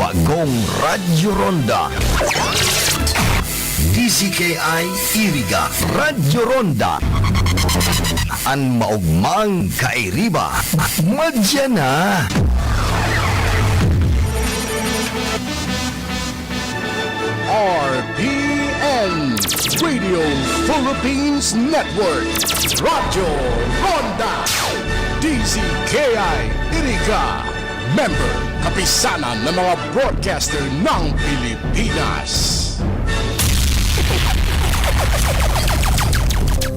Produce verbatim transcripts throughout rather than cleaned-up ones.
Bagong Radyo Ronda. D Z K I Iriga, Radyo Ronda. An maogmang kairiba, madya na. R P N, Radio Philippines Network, Radyo Ronda, D Z K I Iriga, member, kapisanan ng mga broadcaster ng Pilipinas.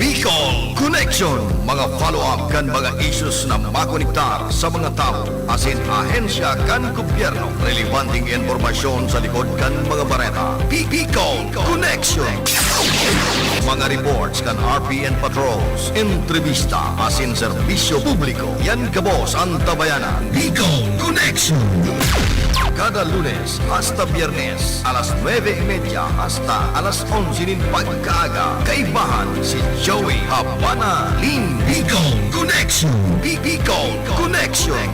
Bicol Connection, mga follow-up kan mga issues na makonektar sa mga tawo asin ahensya kan gobyerno. Relebanteng impormasyon sa likod kan mga bareta. Bi-, Bicol Connection. Mga reports kan R P N patrols, entrevista asin serbisyo publiko. Yan gabos an tabayanan. Bicol Connection. Kada Lunes hasta Biyernes, alas nuebe y media hasta alas onse nin pagkaaga, kaibahan si Joey Habana Lim. Bicol Connection. Bi-, Bicol Connection.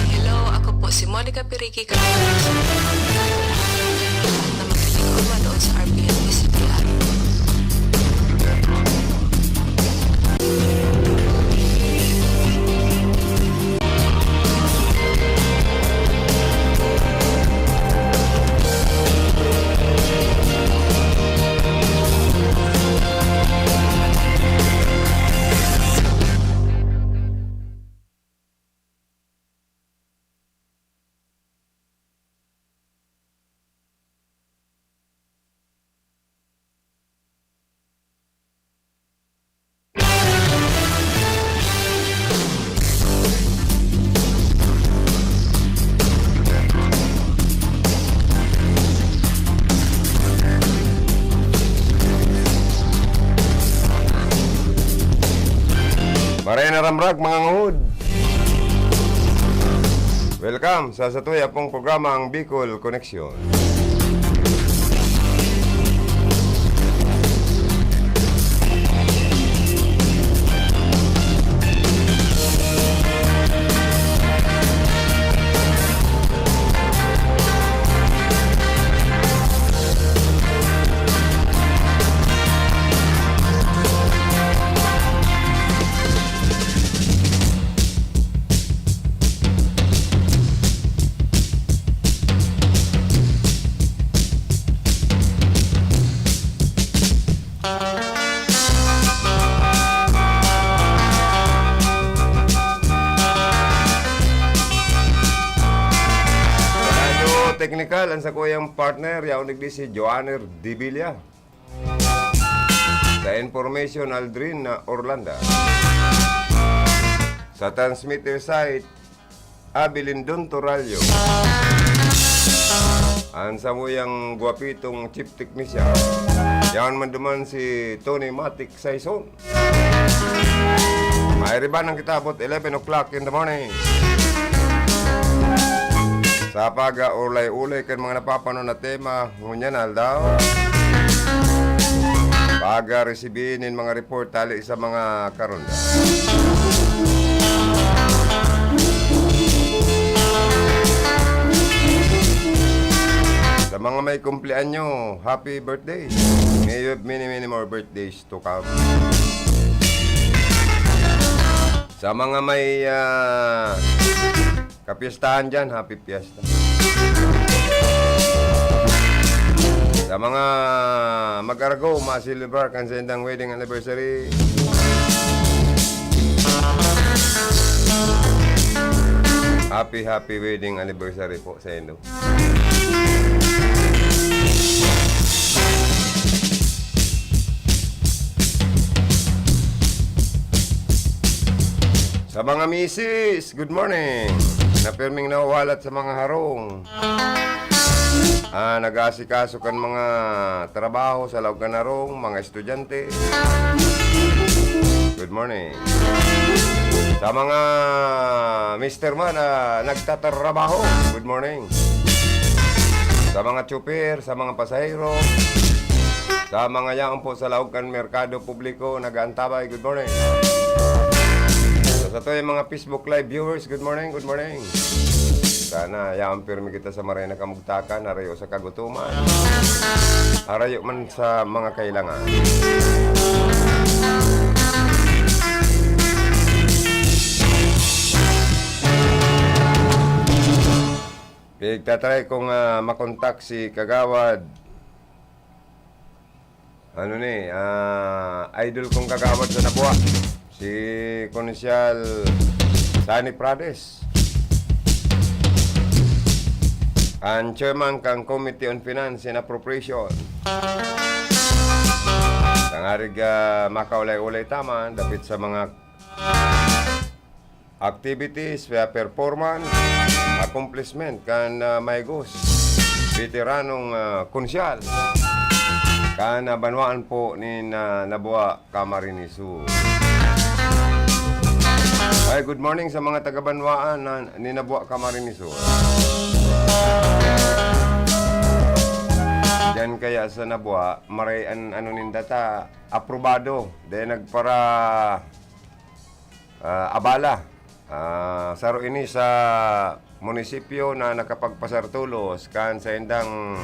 Hello, ako po si Monica Pirigi, kami po sa na makinig ko manood sa R P N P C T R. Maray na ramrag, mga nguhod. Welcome sa satuya pong programa, ang Bicol Connection. Radyo Technical, ang sakuyang partner, yaon digdi si Joanner Divilla. Sa information, Aldrin na Orlando. Sa transmitter site, Abilindon Torallo. Ang samuyang gwapitong chief technician. Yaon man duman si Tony Matic Saison. May Iba nang kita about eleven o'clock in the morning. Sa pag-ulay-ulay kan mga napapanon na tema, ngunyan aldaw. Pag-resibi nin mga report tali sa mga karonda. Sa mga may kumpleanyo, happy birthday. May you have many, many more birthdays to come. Sa mga may, ah, kapiestahan dyan, happy fiesta. Sa mga mag-argo, ma-celebrate kan saindang wedding anniversary. Happy, happy wedding anniversary po sa inyo. Sa mga misis, good morning. Na pirming nahuwalat sa mga harong. Ah, nag-aasikaso kan mga trabaho sa laog kan harong, mga estudyante. Good morning. Sa mga mister man na nagtatrabaho, good morning. Sa mga tsuper, sa mga pasahero, sa mga yaon po sa laog kan merkado publiko, nag-aantabay, good morning. Sa, sa to yung mga Facebook Live viewers, good morning, good morning. Sana yaon pirmi kita sa maray na kamugtakan, harayo sa kagutuman, harayo man sa mga kailangan. Pigtatry kong, ah, makontak si Kagawad. Ano ni, ah, idol kong kagawad sa Nabua, si Konsyal Sani Prades, ang chairman kan Committee on Finance and Appropriation. Tangarig, ah, makaulay-ulay taman dapit sa mga activities, ah, performance, accomplishment kan, ah, mahigos veteranong, ah, konsyal kan, ah, banwaan po nin, ah, Nabua, Camarines Sur. Ay, good morning sa mga taga-banwaan na, ni Nabua, Camarines Sur. Diyan kaya sa Nabua, maray an, ano ninda ta, aprobado. Dahil nagpara, ah, abala. Ah, saro ini sa munisipyo na nakapagpasar tolos kan saindang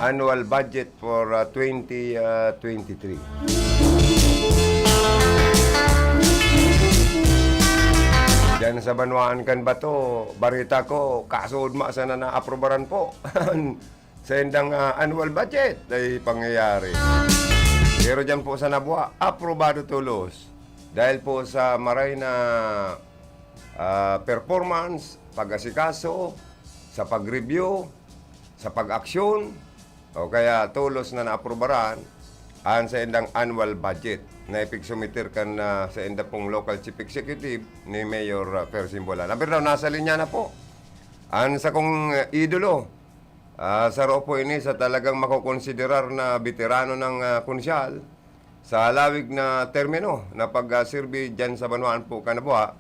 annual budget for, ah, twenty, ah, twenty-three. Diyan sa banwaan kan Bato, barita ko, kasuodma sana na aprobaran po. Sa indang, ah, annual budget ay pangyayari. Pero diyan po sa Nabua, aprobado tolos. Dahil po sa maray na, ah, performance, pag-asikaso, sa pag-review, sa pag-aksyon, o kaya tolos na naaprobaran, an sa indang annual budget na ipigsumiter kan, ah, sa inda pong local chief executive ni Mayor, ah, Percy Bulan. Pero daw, nasa linya na po. An sa kong, ah, idolo, Ah, saro po ini sa talagang makokonsiderar na beterano ng, ah, konsyal sa halawig na termino na pag-, ah, serbi diyan sa banwaan po kan Nabua,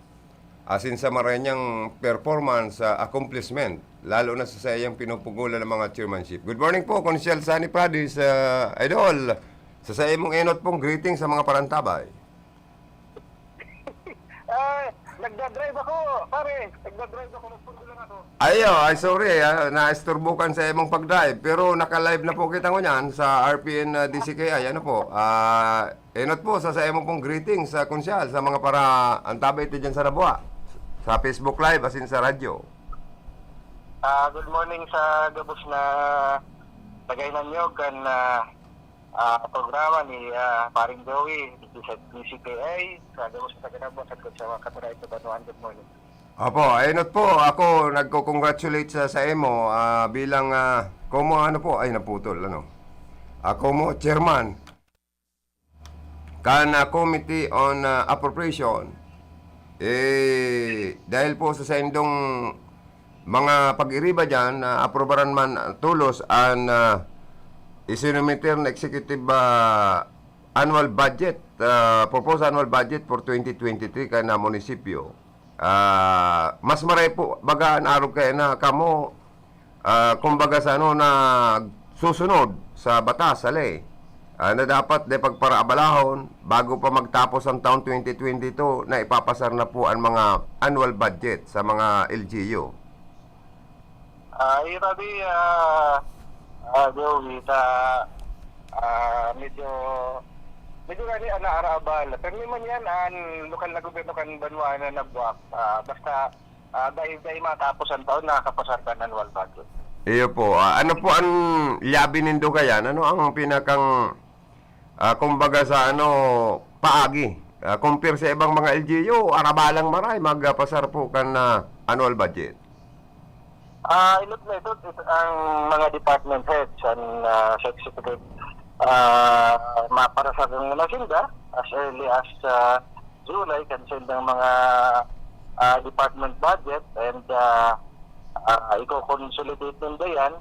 asin sa maray niyang performance, ah, accomplishment, lalo na sa saiyang pinupugulan ng mga chairmanship. Good morning po, Konsyal Sani Prades, ah, Idol. Sa saimong enot pong greeting sa mga parantabay. Ah, nagdadrive ako, pare. Nagdadrive ako, nagpundo lang ako. Ayo, ay sorry, ah, naisturbo kan sa imong pag-drive. Pero naka-live na po kita ngunyan sa R P N, ah, D C K I. Ano po? Ah, enot po sa, sa imong pong greetings sa Konsyal, sa mga para antabay ti dyan sa Nabua, sa Facebook Live, asin sa radyo. Ah, good morning sa gabos na tagay na nyo kan, ah, ah, programa ni, ah, Paring Joey, dito sa D C K I, sa gabos na taga Nabua, sa, sa mga kapatid sa Banwaan. Good morning. Opo, enot po, ako nagko-congratulate sa, sa imo, ah, bilang, ah, komo ano po, ay naputol, ano. Ako mo, chairman kan, ah, Committee on, ah, Appropriation. Eh, dahil po sa saindong mga pag-iriba dyan, na aprobaran man, ah, tolos an, ah, isinumiter na executive, ah, annual budget, ah, proposed annual budget for twenty twenty-three kan, ah, munisipyo. Ah, mas maray po baga an arog kaya na kamo, ah, kumbaga sa ano, nagsusunod sa batas, sa ley, ah, na dapat na pagparaabalahon bago pa magtapos ang taon twenty twenty-two na ipapasar na po ang mga annual budget sa mga L G U. Ah, iyo tabi, ah, ah, Joey, ta, ah, medyo, medyo gani an naaraabal. Pero man yan, an lokal na gobyerno kan banwa na nagbuak. Ah, basta, ah, dai, dai matapos an taon, nakakapasar kan annual budget. Iyo po. Ah, ano po an yabi nindo kayan? Ano ang pinakang, ah, kumbaga sa ano, paagi? Ah, compare sa ibang mga L G U, arabalang maray, magpasar po kan, ah, annual budget. Ah, inot na ito, it-, ang mga department heads, an, ah, sa executive, ah, maparasar na sinda as early as, ah, July, kan sendang mga, ah, department budget and, ah, ah, iko-consolidate ninda yan.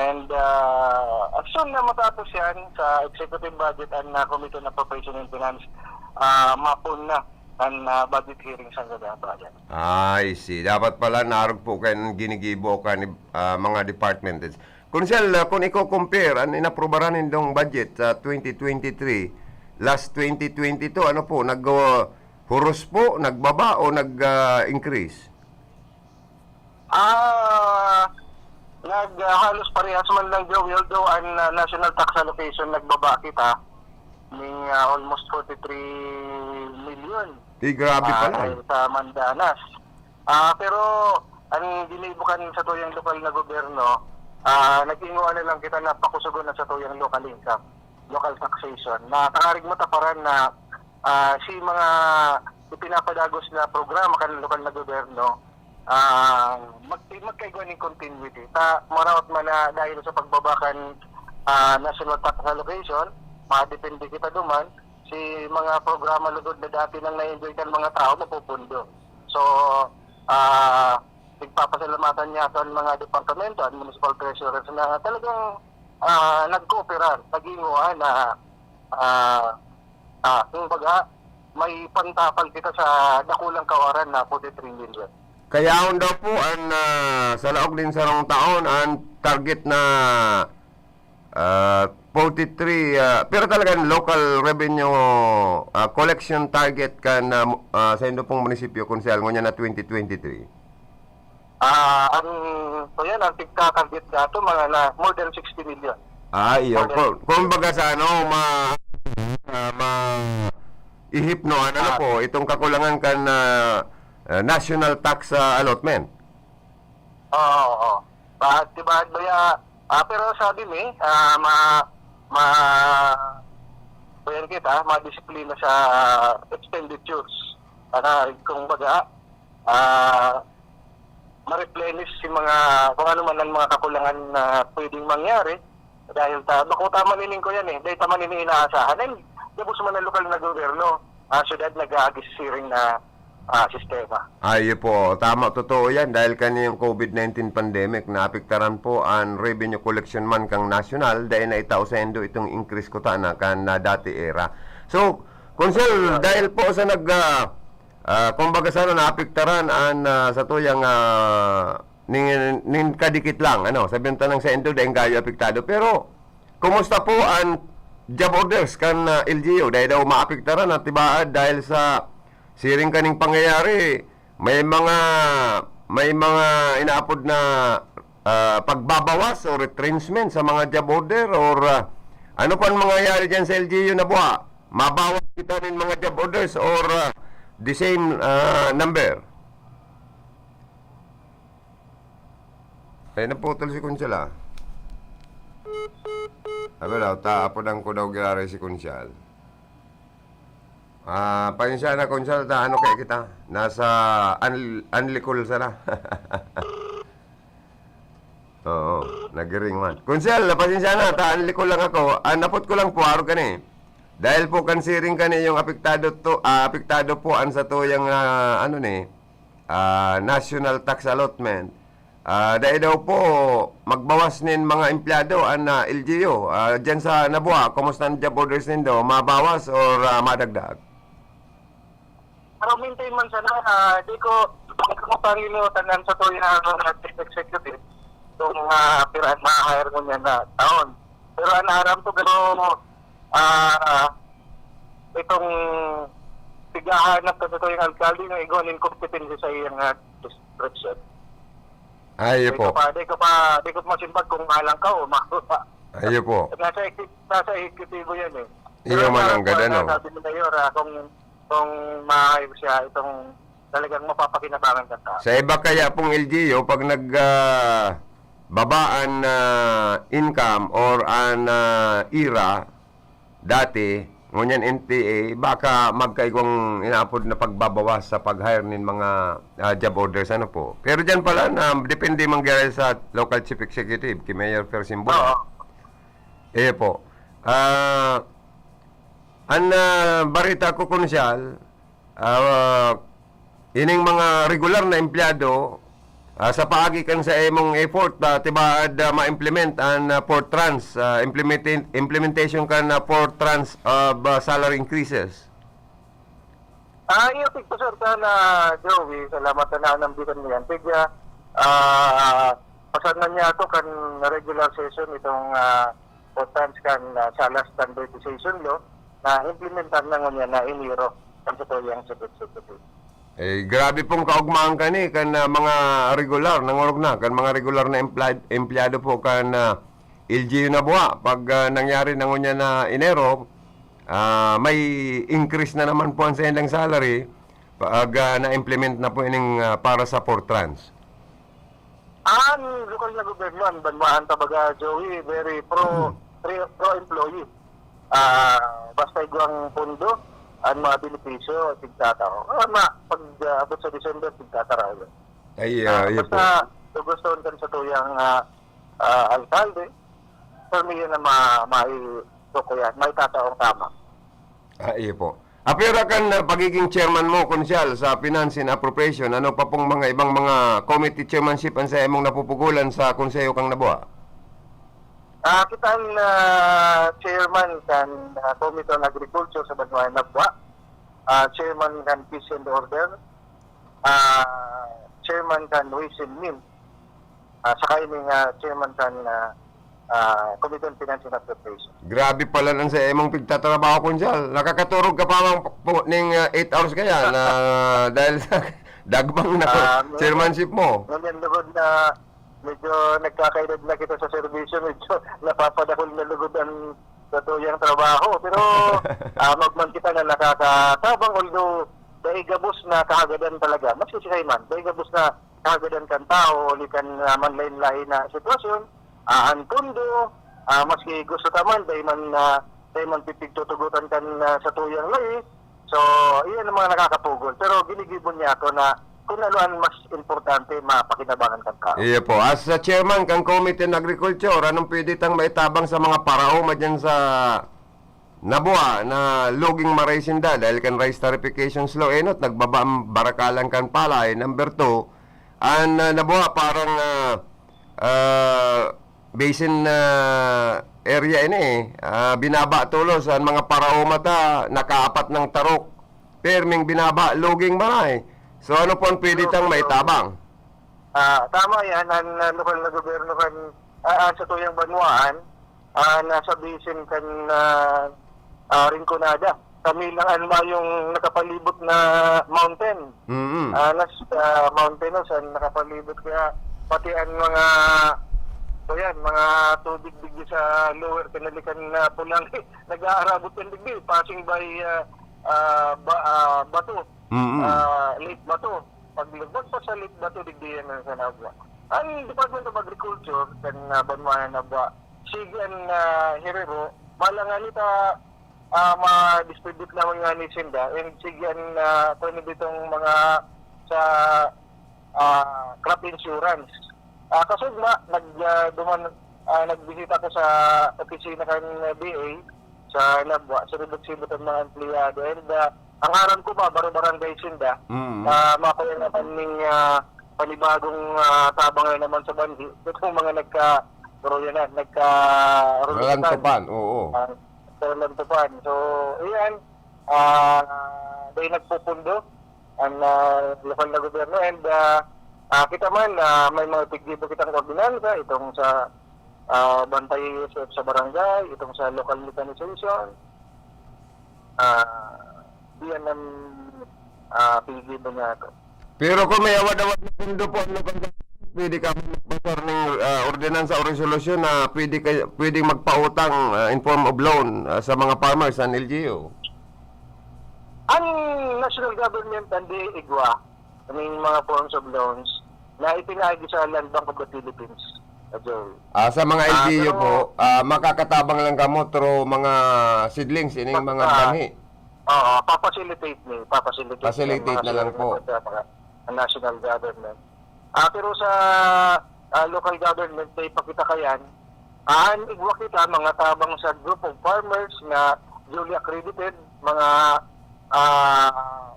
And, ah, as soon na matapos yan sa executive budget and, ah, Committee on Appropriation and Finance, ah, mapon na an, ah, budget hearing sa Sangguniang Bayan. I see. Dapat pala narog po kayo ng ginigibo kan, ah, mga department heads. Konsel, ah, kung iko-compare an inaprubaran nindong budget sa twenty twenty-three, last twenty twenty-two, ano po, nag, ah, huros po, nagbaba o nag, ah, increase? Ah, nag, ah, halos parehas man lang, Joey, although an, ah, national tax allocation nagbaba kita ning, ah, almost forty-three million. Eh, grabe Ah, pala, eh. dahil sa Mandanas. Ah, pero ang ginibo kan satuyang lokal na gobyerno, ah, nag-ingoan na lang kita na pakusugon na satuyang local income, local taxation. Na tangarig mataparan na, ah, si mga ipinapadagos na programa kan lokal na gobyerno, ah, mag-, magkaigwa ning continuity. Ta, marawat man na dahil sa pagbaba kan, ah, national tax allocation, madepende kita duman, si mga programa lugod na dati nang na-enjoy kan mga tao, mapupundo. So, ah, nagpapasalamatan niya sa mga departamento at municipal treasurers na talagang, ah, nagkooperar, nag-inguan na, ah, ah, kumbaga, may pantapal kita sa dakulang kawaran na forty-three million. Kaya daw po, an, ah, sa laog nin sarong taon, an target na, ah, forty-three, ah, pero talagang local revenue, ah, collection target kan, ah, mu-, ah, sa indo pong munisipyo, Konsehal, ngunyan na twenty twenty-three. Ah, ang, so yan, ang tigka-target dato, mga na, more than sixty million. Ah, iyo. More than Kung, kumbaga sa ano, ma-, ah, ma-, ihip no, ano Ah. po, itong kakulangan kan, ah, ah, national tax, ah, allotment. Oo, oo. Bahat, di bahat ba ya-, ah, pero sabi mi, ah, ma-, ma-, kuyan kita, madisiplina sa expenditures. Para, kung baga, ah, ma-replenish si mga, kung ano man ang mga kakulangan na pwedeng mangyari. Dahil ta, bako ta man ining kuyan eh, dahil ta man ini inaasahan. And, gabos man ang lokal na gobyerno, ah, syudad nag-aagis siring na, ah, sistema. Ay, iyo po. Tama, totoo yan. Dahil kaniyang covid nineteen pandemic, naapektaran po ang revenue collection man kang nasyonal, dahil naitao sa indo itong increase kutana kan na dati era. So, Konsel, dahil po sa nag, ah, ah, kumbaga sana naapektaran an, ah, sa tuyang, ah, nin, nin kadikit lang, ano, sabihin ta nang sa indo, daing gayo apektado. Pero, kumusta po ang job orders kan, ah, L G U? Dahil daw maapektaran ang tibaad dahil sa siring kaning pangyayari, may mga, may mga inaapod na, ah, pagbabawas o retrenchment sa mga job order or, ah, ano pa ang mangyayari dyan sa L G U na buha? Mabawas kita nin mga job orders or, ah, the same, ah, number? Ay, naputol si Konsel, ah. Abi daw, ta, apodan ko daw giraray si Konsel. Ah, pasensya na, Konsel, ta, ano kaya kita? Nasa an-, anlikol sana. Oo, nagiring man. Konsel, pasensya na, ta, anlikol lang ako. Ang napot ko lang po, arog kani. Dahil po kan siring kani yung apektado to, ah, apektado po ang sa tuyang, ah, ano ni, ah, national tax allotment. Ah, dai daw po magbawas nin mga empleyado an, ah, L G U. Ah, diyan sa Nabua, kumusta an job orders nindo? Mabawas or, ah, madagdag? Pero maintain man sana, ah, di ko, di ko mapanginotan ang sa tuya ang, ah, chief executive kung, ah, pira ang ma-hire mo niya na taon. Pero ang aram ko, pero, ah, itong tighahanap ka sa tuyang alkalde, yung igwa nin kompetensi sa iyang, ah, description. Ay, Di ko po. pa, di ko pa, di ko pa masimbag kung malang ka o ma-, Ay, po. nasa exec-, nasa executibo yan eh. Iyo Pero man ang nasa, gad, ano? nasa sabi ni Mayor, ah, kung, kung maayos siya, itong talagang mapapakinabangan ka sa Sa iba kaya pong L G U, pag nag, ah, baba an, ah, income or an, ah, ira, dati, ngunyan N T A, baka magkaigwang inaapod na pagbabawas sa pag-hire nin mga, ah, job orders, ano po. Pero diyan pala na depende man gaya sa local chief executive, ki Mayor Fer Simbola. Oo. Eh po. Ah, an, ah, barita ko, Konsyal, ah, ining mga regular na empleyado, ah, sa paagi kan sa imong effort, ah, tibaad, ah, ma-implement an, ah, Fortrans, ah, implementin-, implementation kan, ah, Fortrans, ah, ba, salary increases. Ah, iyo, tigpa, sir, sana, Joey, salamat na naanambitan mo yan. Tigya, ah, pasan na niya ito kan regular session itong, ah, Fortrans kan, ah, sala standardization law na implementar na ngunyan na Enero kan sa tuyang Secretary. Eh, grabe pong kaugmahan kani kan, ah, mga regular, nangorog na, kan mga regular na empla-, empleyado po kan, ah, L G U Nabua. Pag, ah, nangyari na ngunyan na Enero, ah, may increase na naman po ang sa ilang salary pag, ah, na-implement na po ining, ah, para sa Fortrans. Ang lokal na gobyerno, ang banwaan ta baga, Joey, very pro, Hmm. pro, pro-employee. Ah, basta igwang pondo, ang mga benepisyo, tigtatao. Ah, ma, pag, ah, abot sa December, tigtataraw yan. Ay, ah, Ah, iyo po. basta, gugustuhon kan sa tuyang, ah, ah, alkalde, permi yan na ma-, mai-, ko yan, maitataong tama. Ah, iyo po. Apira kan, ah, pagiging chairman mo, Konsyal, sa Finance and Appropriation, ano pa pong mga ibang mga committee chairmanship an sa imong napupugulan sa Konseho kang Nabua? Ah, kita ang, ah, chairman kan, ah, Committee on Agriculture sa Banwaan Nabua, ah, chairman kan Peace and Order, ah, chairman kan Ways and Means, ah, saka ining, ah, chairman kan, ah, ah, Committee on Finance and Appropriation. Grabe pala lang sa imong pigtatrabaho, Konsyal. Nakakaturog ka pa man po ning, ah, eight hours kaya na dahil sa dagbang na Ah, chairmanship mo. Ngunyan lugod na medyo nagkakaedad na kita sa serbisyo, medyo napapadakul na lugod ang sa tuyang trabaho. Pero, ah, magman kita na nakakatabang, although dai gabos na kahagadan talaga. Maski siisay man, dai gabos na kahagadan kan tawo, huli kan, ah, manlaen-laen na sitwasyon, ah, an pondo, ah, maski gusto ta man, dai man, ah, dai man pipigtutugotan kan, ah, sa tuyang lahi. So, iyan ang mga nakakapugol. Pero ginigibo niya ako na kung ano ang mas importante, mapakinabangan kan tao. Iyo po. As a chairman kan Committee on Agriculture, anong pwede tang maitabang sa mga paraoma dyan sa Nabua na luging maray sinda dahil kan rice tarification law, enot, nagbaba ang barakalan kan palay. Number two, an, ah, Nabua parang, ah, ah, basin, ah, area ini, eh. Ah, binaba tolos an mga paraoma ta, nakaapat ng tarok. Perming binaba, luging maray. So, ano po ang pwede tang maitabang? Ah, tama yan. Ang, ah, lokal na gobyerno kan, ah, ah, sa tuyang banwaan, ah, nasa basin kan, ah, ah, Rinconada. Kami lang ang mayong nakapalibot na mountain. Mm. Ah, nas-, ah, mountainous ang nakapalibot. Kaya pati ang mga, so yan, mga tubig digdi sa Lower Canalican na pulang nag-aarabot yan digdi, passing by, ah, ah, ba-, ah, Bato, Mm. ah, Lake Bato. Pag lagpas pa sa Lake Bato, digdi yan ang sa Nabua. Ang Department of Agriculture, kan, ah, banwaan na Nabua, sige ang, ah, hirero, malangan ita, ah, ma-distribute naman nga ni sinda, and sige ang, ah, kung ano ditong mga sa, ah, crop insurance. Ah, kasugma, nag, ah, duman, ah, nagbisita ko sa opisina kan D A sa Nabua, siribot-sibot ang mga empleyado. And, ah, ang aram ko ba, baro-barangay sinda, Mm. ah, makuha naman ning, ah, panibagong, ah, tabang na naman sa banhi. Itong mga nagka-, pero yan na, nagka-, Ralantupan, oo. Ah, ralantupan. So, ayan, ah, dahil nagpupundo ang, ah, lokal na gobyerno and, ah, ah, kita man, ah, may mga epektibo kitang ordinansa, itong sa, ah, bantay sa, sa barangay, itong sa local mechanization. Ah, iyan ang, ah, epektibo niya to. Pero kung may awad-awad na pundo po ang lokal, pwede ka magpasar ng, ah, ordinansa o resolusyon na pwede kay-, pwedeng magpautang, ah, in form of loan, ah, sa mga farmers, an L G U. Ang national government, ang D A igwa, may mga forms of loans na ipinaagi sa Land Bank of the Philippines, Joel. Ah, sa mga Ah, L G U pero po, ah, makakatabang lang kamo through mga seedlings, ining mga Ah, banhi. Oo, papacilitate ni, papacilitate Facilitate ng mga na lang po. Sa mga national government. Ah, pero sa, ah, local government, sa ipakita kayan, ah, an igwa kita, mga tabang sa group of farmers na duly accredited, mga, ah,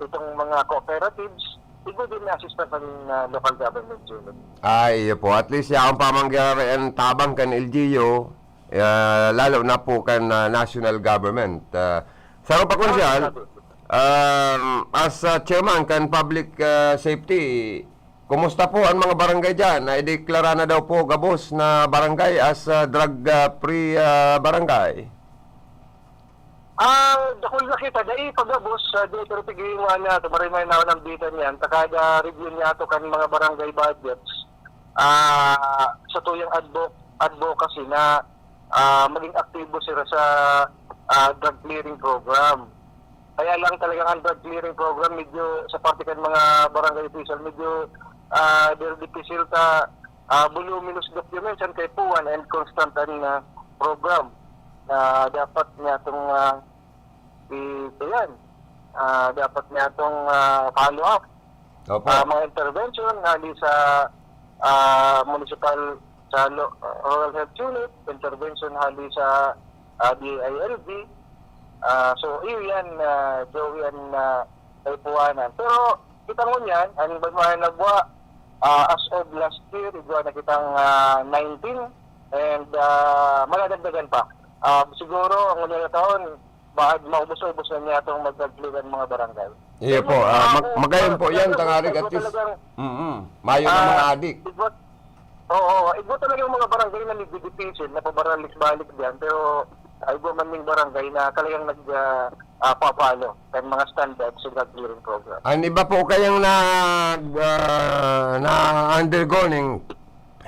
itong mga cooperatives, igwa din na assistance ng, ah, local government unit. Ah, iyo po. At least, yaon pa man giraray an tabang kan L G U, ah, lalo na po kan, ah, national government. Ah, saro pa, Konsyal, National government. um, as, ah, chairman kan public, ah, safety, kumusta po ang mga barangay diyan? Naideklara na daw po gabos na barangay as, ah, drug, ah, free, ah, barangay. Ah, dakul na kita, dai pa gabos, ah, di, pero tigihingwa na, tumarimay na ako ng bitan yan, takada review niya to kan mga barangay budgets. Ah, sa tuyang advo-, advocacy na, ah, maging aktibo sila sa, ah, drug clearing program. Kaya lang talagang ang drug clearing program, medyo sa parte kan mga barangay official, medyo, ah, dahil dipisil ta, ah, voluminous documents ang kaipuhan and constant ang, ah, program na dapat niya itong, ah, i-, ayan, ah, dapat niya itong, ah, follow up. Opo. Ah, mga intervention hali sa, ah, municipal, sa lo-, rural health unit, intervention hali sa, ah, D I L B. Ah, so, iyo yan, ah, Joey, an, ah, kaipuhanan. Pero, kita mo niyan, ang Banwaan Nabua, ah, as of last year, igwa na kitang, ah, nineteen, and, ah, madadagdagan pa. Ah, siguro, ang unang taon, baad maubos-ubos na niya itong magkagli kan mga barangay. Iyo po, ah, mag-, magayon po yan, tangarig at least, mm, mayo ng mga adik. Igwa, oo, igwa talaga yung mga barangay na medyo difícil, na pabalik-balik diyan, pero, ah, igwa man yung barangay na talagang nag, ah, ah, papalo kan mga standard sa drug clearing program. An iba po kayang nag, ah, na-undergo ning,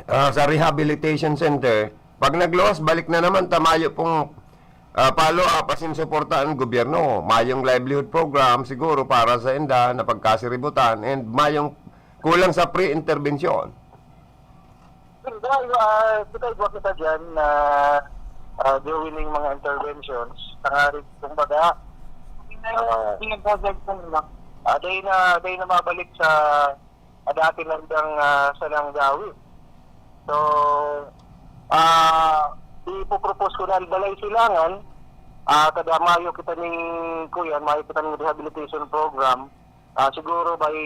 ah, sa rehabilitation center, pag nagluwas, balik na naman, ta mayo pong ah, follow-up asin suporta an gobyerno. Mayong livelihood program siguro para sa inda na pagkasiributan and mayong kulang sa pre-intervention. Well, ah, kita, igwa kita diyan na, ah, gawin ning mga interventions. Tangarig, kumbaga, ah, ah, dahil na, dahil na mabalik sa ah, dati nandang, ah, sanang gawi. So, ah, ipopropose ko na ang Balay Silangan, ah, kada Mayo kita ning, kuyan, Mayo kita ning rehabilitation program. Ah, siguro by,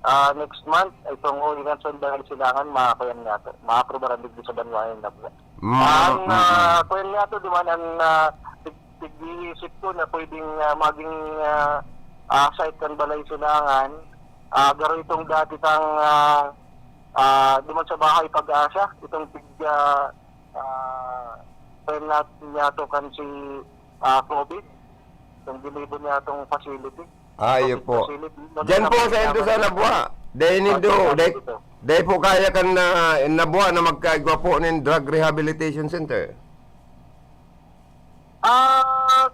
ah, next month, itong ordinance ng Balay Silangan, makakuyan nga to, maaprubaran digdi sa banwa na po. Mm, ang, mm, ah, kuyan nga to, duman ang, ah, tig-, tig-iisip ko na pwedeng, ah, maging, ah, ah, site kan Balay Silangan, ah, garo itong dati tang, ah, ah, duman sa Bahay Pag-asa, itong tig-, ah, ah, kaya nat-, niya to kan si, ah, COVID, itong ginibo niya tong facility. Ah, iyo COVID po. Facility. Diyan po sa endo sa Nabua. Dahil nindo, dahil, dahil po kaya kan na, Nabua na magkaigwa po nin drug rehabilitation center. Ah,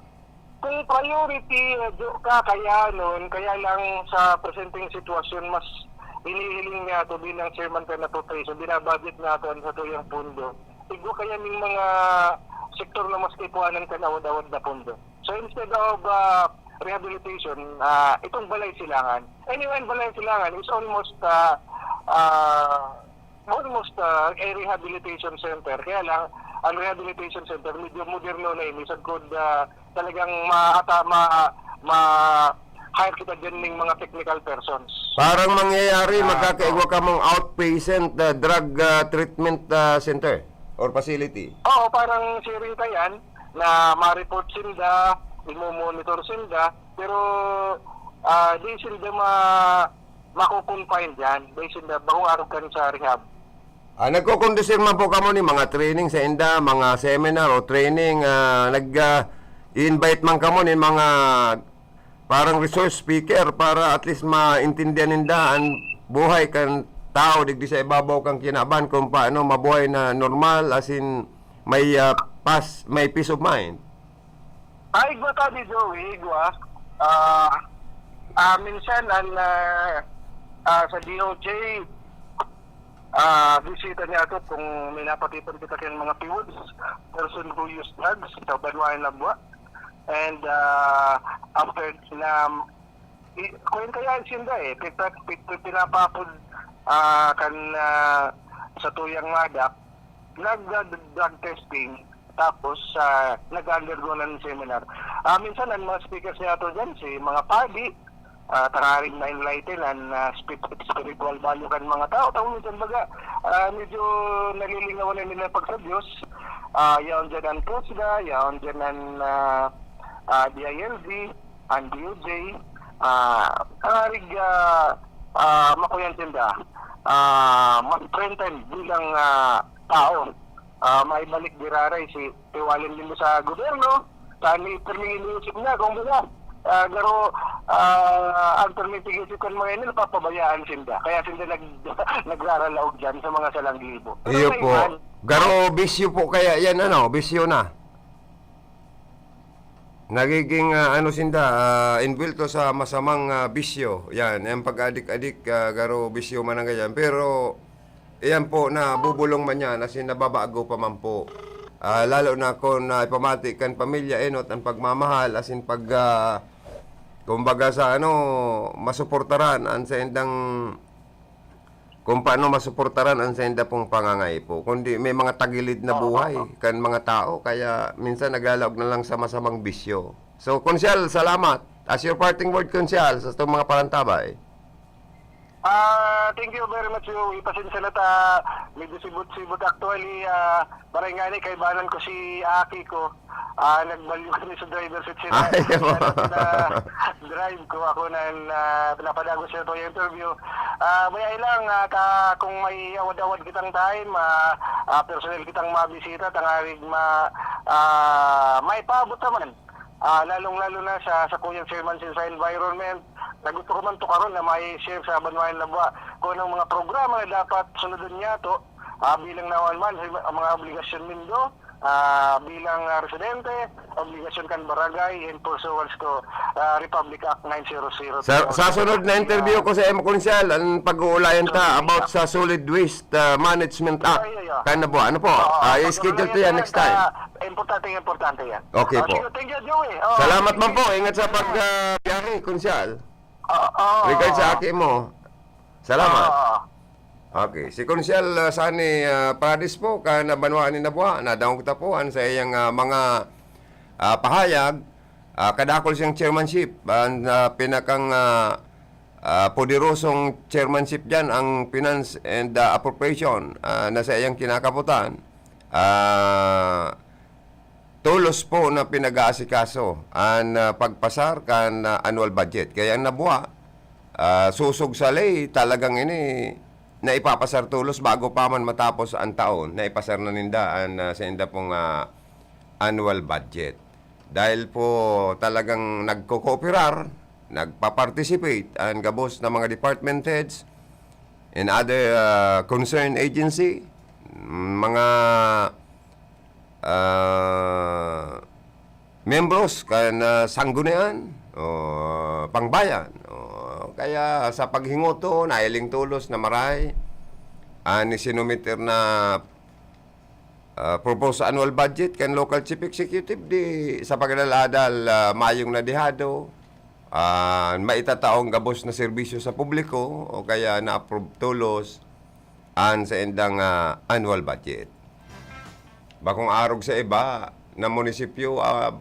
kung priority, eh, jo-, kakayanon, kaya lang sa presenteng sitwasyon, mas hinihiling niya ako bilang chairman kan appropriation, binabudget niya ako sa tuyang pondo. Igwa kaya ning mga sektor na mas kaipuhanan kan awad-awad na pondo. So, instead of, ah, rehabilitation, ah, itong Balay Silangan. Anyway, ang Balay Silangan is almost, ah, ah, almost, ah, a rehabilitation center. Kaya lang, ang rehabilitation center, medyo moderno na ini. Sagkod, ah, talagang ma-, ata-, ma-, ma-hire kita dyan ng mga technical persons. Parang mangyayari, ah, magkakaigwa kamong outpatient, ah, drug, ah, treatment, ah, center or facility. Oo, parang siring ka yan, na ma-report sinda, imo-monitor sinda, pero, ah, di sinda ma-, mako-confine dyan. Di sinda, bakong arog kan sa rehab. Ah, nagkokondusir man po kamo ni mga training sa inda, mga seminar o training, ah, nag, ah, i-invite man kamo ni mga parang resource speaker para at least maintindihan ninda an buhay kan tao digdi sa ibabaw kan kinaban, kung paano mabuhay na normal, as in, may, ah, pas-, may peace of mind. Ay, igwa ta di, Joey, igwa. Ah, ah, minsan, an, ah, ah, sa D O J, ah, bisita niya ako kung may napatipon kita kayang mga PWDs, person who use drugs, sa banwaan na buwa. And, ah, after na, i-, kung kaya sinda eh, pita-, pit-, pinapapod, ah, kan, ah, sa tuyang madak, nag-drug testing, tapos, ah, nag-undergo ng seminar. Ah, minsan, ang mga speakers niya ato dyan, si mga padi, ah, tangaring ma-enlighten an, ah, spi-, spiritual value kan mga tao. Tao minsan baga, ah, medyo nalilingawan na nila pag sa Diyos. Ah, yaon dyan ang TUSDA, yaon dyan ang, ah, ah, D I L D, ang D O J. Ah, tangaring, ah, ah, makuyan sinda. Ah, ma-strengthen bilang, ah, tao. Ah, maibalik giraray si tiwalin din sa gobyerno. Sa ni, pirming iniisip niya, kung baga, ah, garo, ah, ang pirming tig-isip kan mga ini, napapabayaan sinda. Kaya sinda nag-, nagraralaog dyan sa mga salanggibo. Pero Iyo sa po. iban, Garo, bisyo po kaya yan, ano? Bisyo na. Nagiging, ah, ano sinda, ah, inbwelto sa masamang, ah, bisyo. Yan, yung pag-adik-adik, ah, garo, bisyo man ang ganyan. Pero, iyan po, nabubulong man yan, as in, nababago pa man po. Ah, lalo na kung, ah, ipamati kan pamilya, enot ang pagmamahal, as in, pag, ah, kumbaga sa ano, masuportaran ang sa indang, kung paano masuportaran ang sa inda pong pangangaipo. Kundi may mga tagilid na Oo, buhay oo. kan mga tao, kaya minsan naglalaog na lang sa masamang bisyo. So, Konsehal, salamat. As your parting word, Konsehal, sa itong mga parantabay. Ah, thank you very much, Joey. Pasensya na ta, medyo sibot-sibot. Actually, ah, maray nga ni, kaibanan ko si aki ko. Ah, nagbalyo kami sa driver seat sila. Ay, Kaya na drive ko, ako na, na pinapadagos siya to yung interview. Ah, mayai lang, ah, ka, kung may awad-awad kitang time, ah, ah, personal kitang mabisita, tangarig ma, ah, maipaabot naman. Ah, lalong-lalo na sa, sa kuyang chairman sa environment, na gusto ko man to karon na may share sa banwayan na buwa kung anong mga programa na dapat sunodon niya to, ah, bilang nawan man sa mga obligasyon nindo, ah, bilang, ah, residente, obligasyon kan barangay in pursuance to, ah, Republic Act nine zero zero. Sa, sa sunod na interview ko sa imo, Konsehal, ang pag-uulayan ta about sa Solid Waste, ah, Management Act. Ay, ay, ay. Kan na buwan. Ano po? Oo, Ah, pag-uulayan schedule to yan ta next yan, time. ah, importante, importante yan. Okay Ah, po. sige, thank you, Joey. Oh, Salamat thank man you. po. Ingat sa pag, ah, biyahe, Konsehal. Oo, oo. Regards sa aki mo. Salamat. Oo. Okay. Si Konsehal, ah, Sani, ah, Paradis po, kan banwaan ni Nabua, nadangog ta po an sa iyang, ah, mga, ah, pahayag. Ah, kadakul siyang chairmanship, an, ah, pinakang, ah, ah, poderosong chairmanship diyan, ang Finance and, ah, Appropriation, ah, na sa iyang kinakaputan. Ah, tolos po na pinag-aasikaso an, ah, pagpasar kan, ah, annual budget. Kaya ang Nabua, ah, sosog sa ley, talagang ini naipapasar tolos bago pa man matapos ang taon, naipasar na ninda an, ah, sa inda pong, ah, annual budget. Dahil po talagang nagko-kooperar, nagpa-participate ang gabos na mga department heads and other, ah, concerned agency, mga, ah, miyembros kan, ah, sanggunian o pangbayan. O, kaya sa paghingoto, nahiling tolos na maray, an isinumiter na, ah, proposed annual budget kan local chief executive, di sa pag-adal-adal, ah, mayong nadihado, ah, maitataong gabos na serbisyo sa publiko o kaya na-approve tolos an saindang, ah, annual budget. Bakong arog sa iba na munisipyo, ah,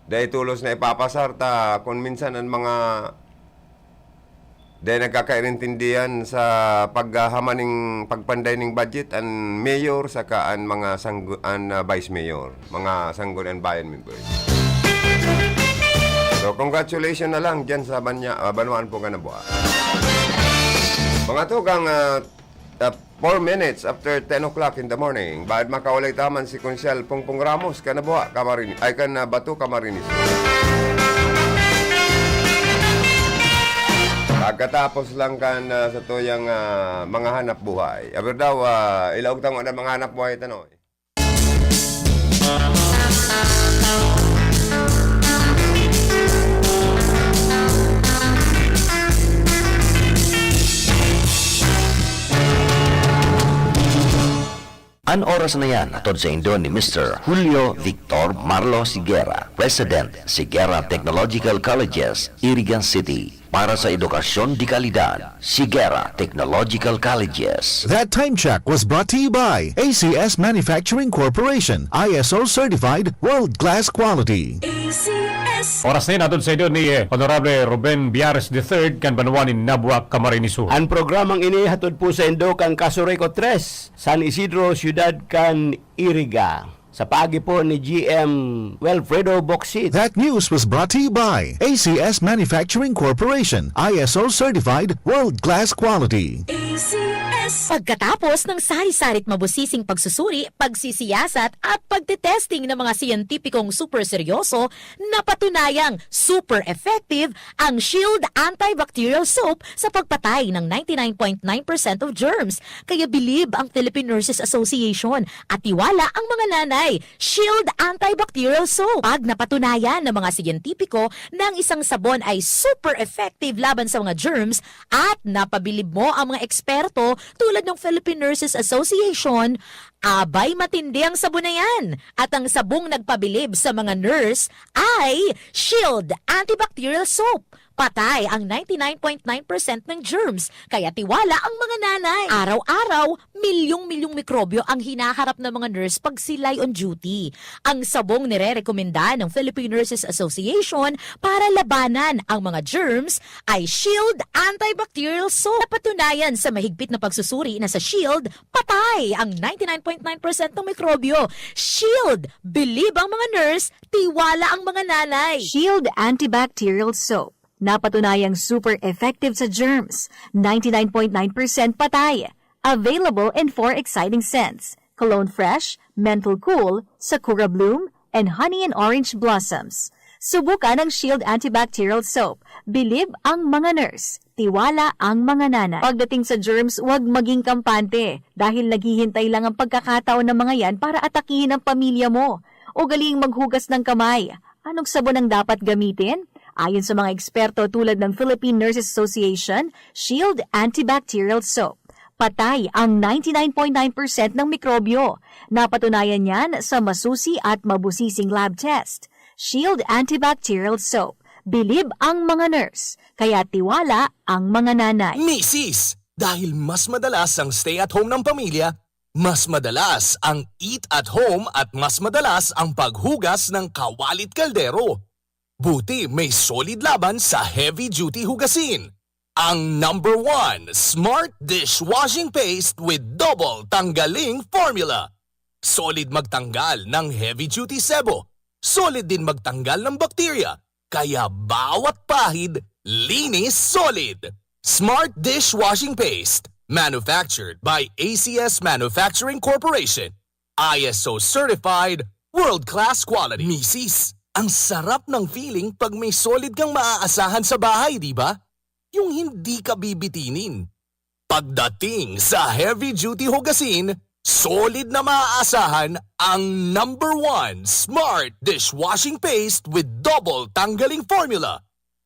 dai tolos na ipapasar ta kun minsan an mga Dai nagkakairintindihan sa paghahaman ning pagpanday ning budget an mayor saka an mga sanggo-, an, ah, vice mayor, mga sangguniang bayan members. So, congratulations na lang dyan sa banya-, ah, banwaan po nga nabuha. Mga tugang, ah, ah, four minutes after ten o'clock in the morning, baad makaulay taman si Konsyal Pongpong Ramos, kan nabuha, Camarines, ay, kan, ah, Bato, Camarines. Pagkatapos lang kan, ah, sa tuyang, ah, mga hanap buhay. Aber daw, ah, ilaog tango na mga hanap buhay tanoy. An oras na yan hatod saindo ni Mister Julio Victor Marlo Siguera, President, Siguera Technological Colleges, Iriga City, para sa edukasyon de kalidad. Siguera Technological Colleges. That time check was brought to you by A C S Manufacturing Corporation, I S O certified, world class quality. Oras na yan, hatod saindo ni, eh, Honorable Ruben Biares the third, kan banwa nin Nabua, Camarines Sur. An programang ini hatod po saindo kan Casureco tres, San Isidro, Siyudad kan Iriga, sa paagi po ni G M Wilfredo Bocsit. That news was brought to you by A C S Manufacturing Corporation, I S O certified, world class quality. Pagkatapos ng sari-sari't mabusising pagsusuri, pagsisiyasat at pagtetesting ng mga siyentipikong super seryoso, napatunayang super effective ang Shield Antibacterial Soap sa pagpatay ng ninety nine point nine percent of germs. Kaya bilib ang Philippine Nurses Association at tiwala ang mga nanay. Shield Antibacterial Soap. Pag napatunayan ng mga siyentipiko na ang isang sabon ay super effective laban sa mga germs at napabilib mo ang mga eksperto tulad ng Philippine Nurses Association, abay, matindi ang sabon na yan. At ang sabong nagpabilib sa mga nurse ay Shield Antibacterial Soap. Patay ang ninety nine point nine percent ng germs, kaya tiwala ang mga nanay. Araw-araw, milyong-milyong mikrobyo ang hinaharap ng mga nurse pag sila'y on duty. Ang sabong nirerekomenda ng Philippine Nurses Association para labanan ang mga germs ay Shield Antibacterial Soap. Napatunayan sa mahigpit na pagsusuri na sa Shield, patay ang ninety nine point nine percent ng mikrobyo. Shield! Bilib ang mga nurse, tiwala ang mga nanay. Shield Antibacterial Soap. Napatunayang super effective sa germs, ninety nine point nine percent patay. Available in four exciting scents: Cologne Fresh, Menthol Cool, Sakura Bloom, and Honey and Orange Blossoms. Subukan ang Shield Antibacterial Soap. Bilib ang mga nurse. Tiwala ang mga nanay. Pagdating sa germs, huwag maging kampante dahil naghihintay lang ang pagkakataon ng mga yan para atakihin ang pamilya mo. Ugaling maghugas ng kamay. Anong sabon ang dapat gamitin? Ayon sa mga eksperto tulad ng Philippine Nurses Association, Shield Antibacterial Soap. Patay ang ninety nine point nine percent ng mikrobyo. Napatunayan yan sa masusi at mabusising lab test. Shield Antibacterial Soap. Bilib ang mga nurse, kaya tiwala ang mga nanay. Misis! Dahil mas madalas ang stay at home ng pamilya, mas madalas ang eat at home at mas madalas ang paghugas ng kawalit kaldero. Buti may solid laban sa heavy duty hugasin. Ang number one, Smart Dishwashing Paste with Double Tanggaling Formula. Solid magtanggal ng heavy duty sebo. Solid din magtanggal ng bakterya. Kaya bawat pahid, linis solid. Smart Dishwashing Paste. Manufactured by A C S Manufacturing Corporation. I S O certified, world class quality. Misis, ang sarap ng feeling pag may solid kang maaasahan sa bahay, di ba? Yung hindi ka bibitinin. Pagdating sa heavy duty hugasin, solid na maaasahan ang number one Smart Dishwashing Paste with Double Tanggaling Formula.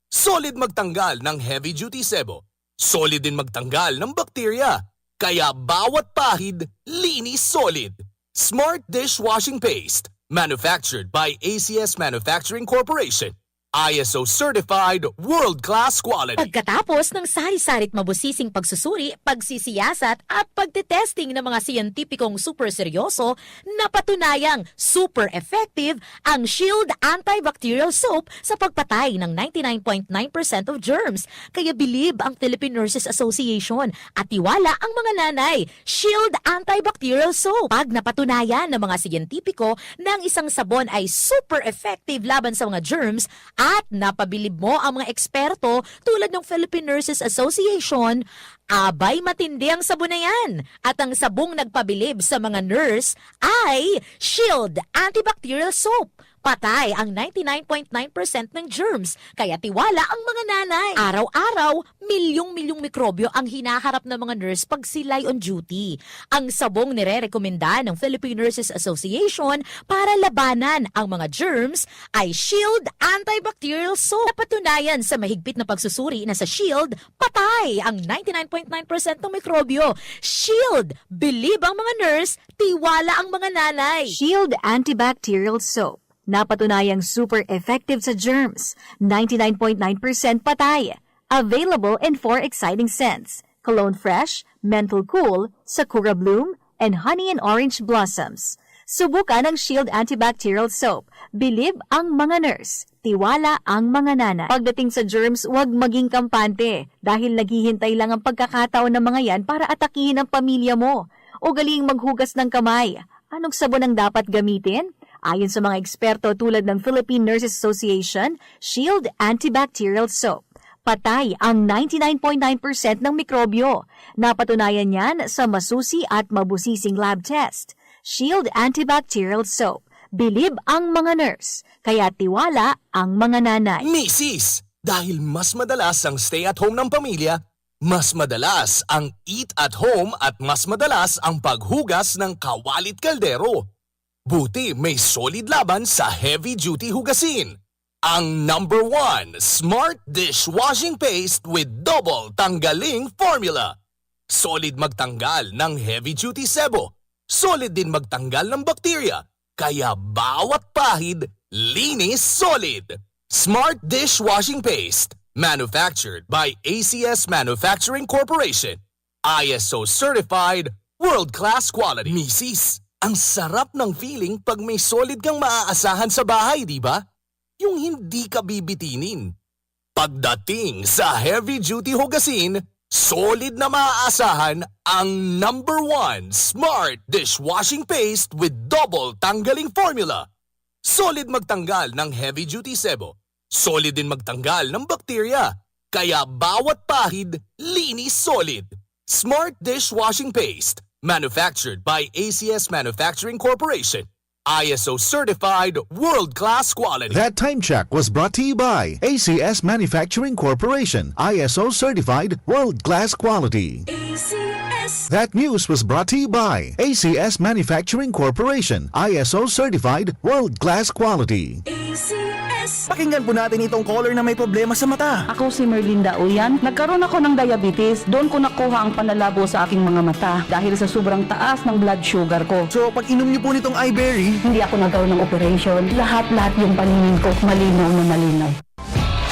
Solid magtanggal ng heavy duty sebo. Solid din magtanggal ng bakterya. Kaya bawat pahid, linis solid. Smart Dishwashing Paste. Manufactured by A C S Manufacturing Corporation. I S O certified, world-class quality. Pagkatapos ng sari-sari't mabusising pagsusuri, pagsisiyasat at pagtetesting ng mga siyentipikong super seryoso, napatunayang super effective ang Shield Antibacterial Soap sa pagpatay ng ninety-nine point nine percent of germs. Kaya bilib ang Philippine Nurses Association at tiwala ang mga nanay. Shield Antibacterial Soap. Pag napatunayan ng mga siyentipiko na ang isang sabon ay super effective laban sa mga germs at napabilib mo ang mga eksperto tulad ng Philippine Nurses Association, abay, matindi ang sabon na yan. At ang sabong nagpabilib sa mga nurse ay Shield Antibacterial Soap. Patay ang ninety-nine point nine percent ng germs, kaya tiwala ang mga nanay. Araw-araw, milyong-milyong mikrobyo ang hinaharap ng mga nurse pag sila'y on duty. Ang sabong nirerekomenda ng Philippine Nurses Association para labanan ang mga germs ay Shield Antibacterial Soap. Napatunayan sa mahigpit na pagsusuri na sa Shield, patay ang ninety-nine point nine percent ng mikrobyo. Shield! Bilib ang mga nurse, tiwala ang mga nanay. Shield Antibacterial Soap. Napatunayang super effective sa germs. Ninety-nine point nine percent patay. Available in four exciting scents: Cologne Fresh, Menthol Cool, Sakura Bloom, and Honey and Orange Blossoms. Subukan ang Shield Antibacterial Soap. Bilib ang mga nurse. Tiwala ang mga nanay. Pagdating sa germs, huwag maging kampante dahil naghihintay lang ang pagkakataon ng mga yan para atakihin ang pamilya mo. Ugaling maghugas ng kamay. Anong sabon ang dapat gamitin? Ayon sa mga eksperto tulad ng Philippine Nurses Association, Shield Antibacterial Soap. Patay ang ninety-nine point nine percent ng mikrobyo. Napatunayan yan sa masusi at mabusising lab test. Shield Antibacterial Soap. Bilib ang mga nurse, kaya tiwala ang mga nanay. Misis, dahil mas madalas ang stay at home ng pamilya, mas madalas ang eat at home at mas madalas ang paghugas ng kawalit kaldero. Buti may Solid laban sa heavy duty hugasin. Ang number one, Smart Dishwashing Paste with Double Tanggaling Formula. Solid magtanggal ng heavy duty sebo. Solid din magtanggal ng bakterya. Kaya bawat pahid, linis solid. Smart Dishwashing Paste. Manufactured by A C S Manufacturing Corporation. I S O certified, world-class quality. Misis, ang sarap ng feeling pag may Solid kang maaasahan sa bahay, di ba? Yung hindi ka bibitinin. Pagdating sa heavy duty hugasin, Solid na maaasahan ang number one Smart Dishwashing Paste with Double Tanggaling Formula. Solid magtanggal ng heavy duty sebo. Solid din magtanggal ng bakterya. Kaya bawat pahid, linis Solid. Smart Dishwashing Paste. Manufactured by A C S Manufacturing Corporation. I S O certified, world-class quality. That time check was brought to you by A C S Manufacturing Corporation, I S O certified, world-class quality. A C S. That news was brought to you by A C S Manufacturing Corporation, I S O certified, world-class quality. A C S. Pakinggan po natin itong caller na may problema sa mata. Ako si Merlinda Uyan. Nagkaroon ako ng diabetes. Doon ko nakuha ang panlalabo sa aking mga mata dahil sa sobrang taas ng blood sugar ko. So, pag inom niyo po nitong iBerry, hindi ako nagkaroon ng operation. Lahat-lahat yung paningin ko, malinaw na malinaw.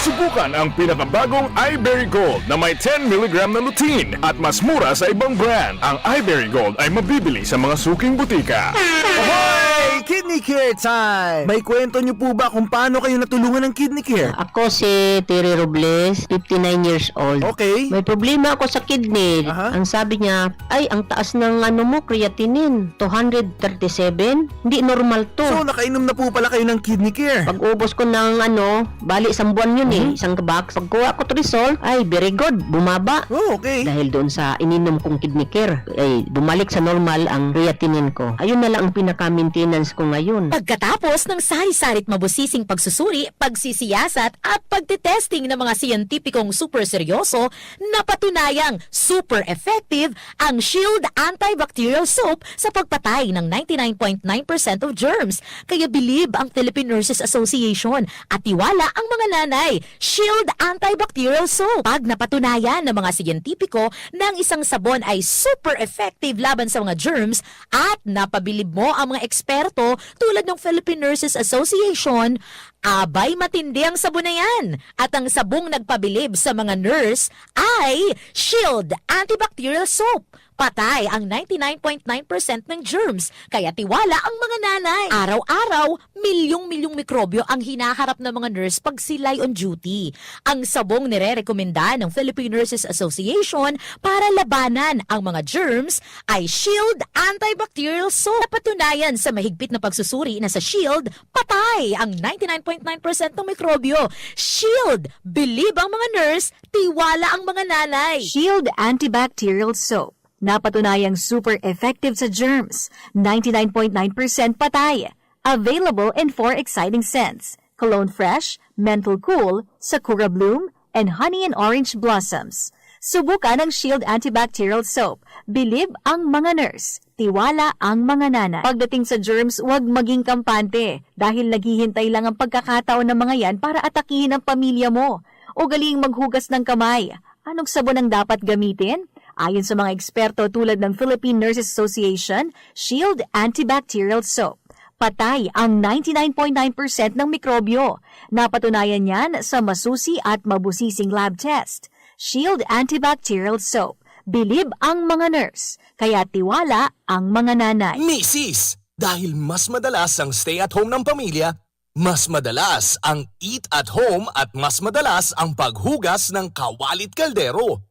Subukan ang pinakabagong iBerry Gold na may ten milligram na lutein at mas mura sa ibang brand. Ang iBerry Gold ay mabibili sa mga suking butika. Hoy! Kidney Care time! May kwento niyo po ba kung paano kayo natulungan ng Kidney Care? Ako si Terry Robles, fifty-nine years old. Okay. May problema ako sa kidney. Aha. Ang sabi niya, "Ay, ang taas ng ano mo, creatinine, two hundred thirty-seven. Hindi normal to." So, nakainom na po pala kayo ng Kidney Care. Pag ubos ko ng ano, bali isang buwan yun eh, Mhm. isang box. Pagkuha ko to result, ay, very good, bumaba. Oh, okay. Dahil doon sa ininom kong Kidney Care, ay, bumalik sa normal ang creatinine ko. Ayun na lang ang pinaka-maintenance ko ngayon. Pagkatapos ng sari-sari't mabusising pagsusuri, pagsisiyasat at pagtetesting ng mga siyentipikong super seryoso, napatunayang super effective ang Shield Antibacterial Soap sa pagpatay ng ninety-nine point nine percent of germs. Kaya bilib ang Philippine Nurses Association at tiwala ang mga nanay. Shield Antibacterial Soap. Pag napatunayan ng mga siyentipiko na ang isang sabon ay super effective laban sa mga germs at napabilib mo ang mga eksperto, eksperto tulad ng Philippine Nurses Association, abay, matindi ang sabon na yan. At ang sabong nagpabilib sa mga nurse ay Shield Antibacterial Soap. Patay ang ninety-nine point nine percent ng germs, kaya tiwala ang mga nanay. Araw-araw, milyong-milyong mikrobyo ang hinaharap ng mga nurse pag sila'y on duty. Ang sabong nirerekomenda ng Philippine Nurses Association para labanan ang mga germs ay Shield Antibacterial Soap. Napatunayan sa mahigpit na pagsusuri na sa Shield, patay ang ninety-nine point nine percent ng mikrobyo. Shield, bilib ang mga nurse, tiwala ang mga nanay. Shield Antibacterial Soap. Napatunayang super effective sa germs, ninety-nine point nine percent patay. Available in four exciting scents: Cologne Fresh, Menthol Cool, Sakura Bloom, and Honey and Orange Blossoms. Subukan ang Shield Antibacterial Soap. Bilib ang mga nurse. Tiwala ang mga nanay. Pagdating sa germs, huwag maging kampante dahil naghihintay lang ang pagkakataon ng mga yan para atakihin ang pamilya mo. Ugaling maghugas ng kamay. Anong sabon ang dapat gamitin? Ayon sa mga eksperto tulad ng Philippine Nurses Association, Shield Antibacterial Soap. Patay ang ninety-nine point nine percent ng mikrobyo. Napatunayan yan sa masusi at mabusising lab test. Shield Antibacterial Soap. Bilib ang mga nurse, kaya tiwala ang mga nanay. Misis, dahil mas madalas ang stay at home ng pamilya, mas madalas ang eat at home at mas madalas ang paghugas ng kawalit kaldero.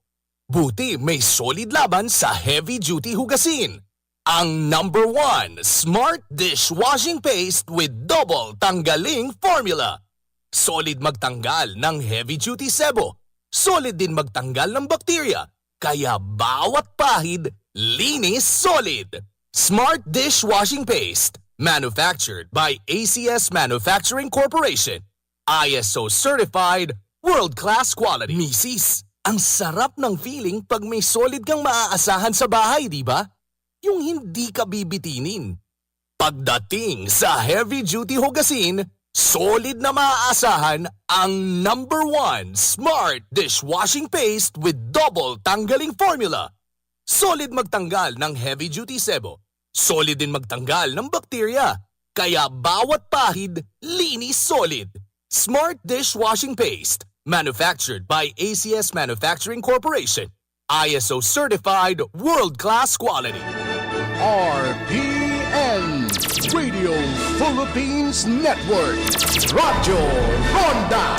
Buti may Solid laban sa heavy duty hugasin. Ang number one, Smart Dishwashing Paste with Double Tanggaling Formula. Solid magtanggal ng heavy duty sebo. Solid din magtanggal ng bakterya. Kaya bawat pahid, linis solid. Smart Dishwashing Paste. Manufactured by A C S Manufacturing Corporation. I S O certified, world class quality. Misis, ang sarap ng feeling pag may solid kang maaasahan sa bahay, di ba? Yung hindi ka bibitinin. Pagdating sa heavy duty hugasin, solid na maaasahan ang number one Smart Dishwashing Paste with Double Tanggaling Formula. Solid magtanggal ng heavy duty sebo. Solid din magtanggal ng bakterya. Kaya bawat pahid, linis solid. Smart Dishwashing Paste. Manufactured by A C S Manufacturing Corporation. I S O certified, world class quality. R P N, Radio Philippines Network, Radyo Ronda,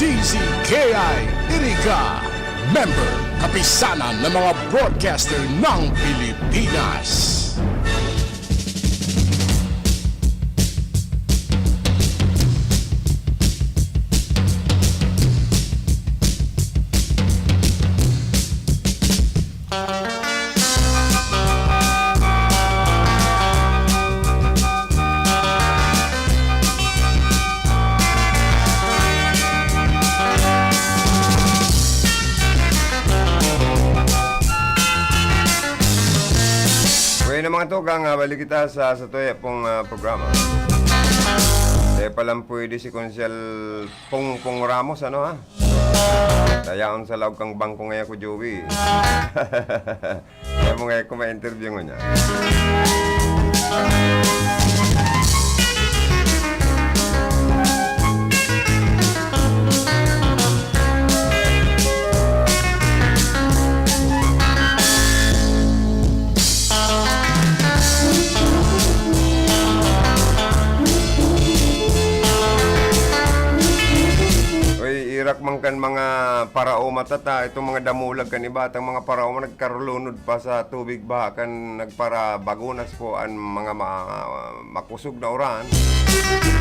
D Z K I Iriga, member, Kapisanan ng mga Broadcaster ng Pilipinas. Bueno, mga tugang, ah, balik kita sa, sa tuya pong, ah, programa. Di pa lang pwede si Konsehal Pongpong Ramos, ano, ha? Dayaon sa laog kang bangko ngaya ko, Joey. Kaya mo ngaya ko ma-interview ngunyan. Uy, irak man kan mga paraoma tata, itong mga damulag kan iba, tang mga paraoma nagkarulunod pa sa tubig baha kan nagparabagunas po an mga ma-, makusog na uran.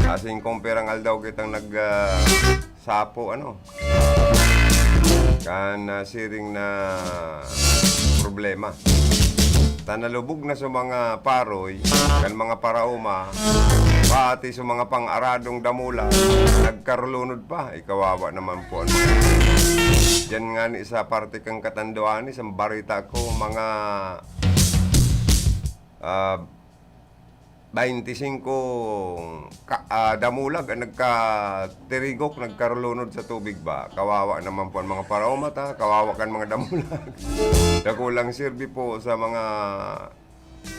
Asin kung perang aldaw kitang nag, ah, sapo, ano, kan, ah, siring na problema. Ta nalubog na sa mga paroy, kan mga paraoma, pati sa mga pang-aradong damulag, nagkarulunod pa. Ay, kawawa naman po. Ano? Diyan nga ni sa parte kang Catanduanes, ang barita ko, mga, ah, baynte singko ka, ah, damulag ang nagkatirigok, nagkarulunod sa tubig ba. Kawawa naman po ang mga paraoma ta, kawawa kan mga damulag. Dakulang sirbi po sa mga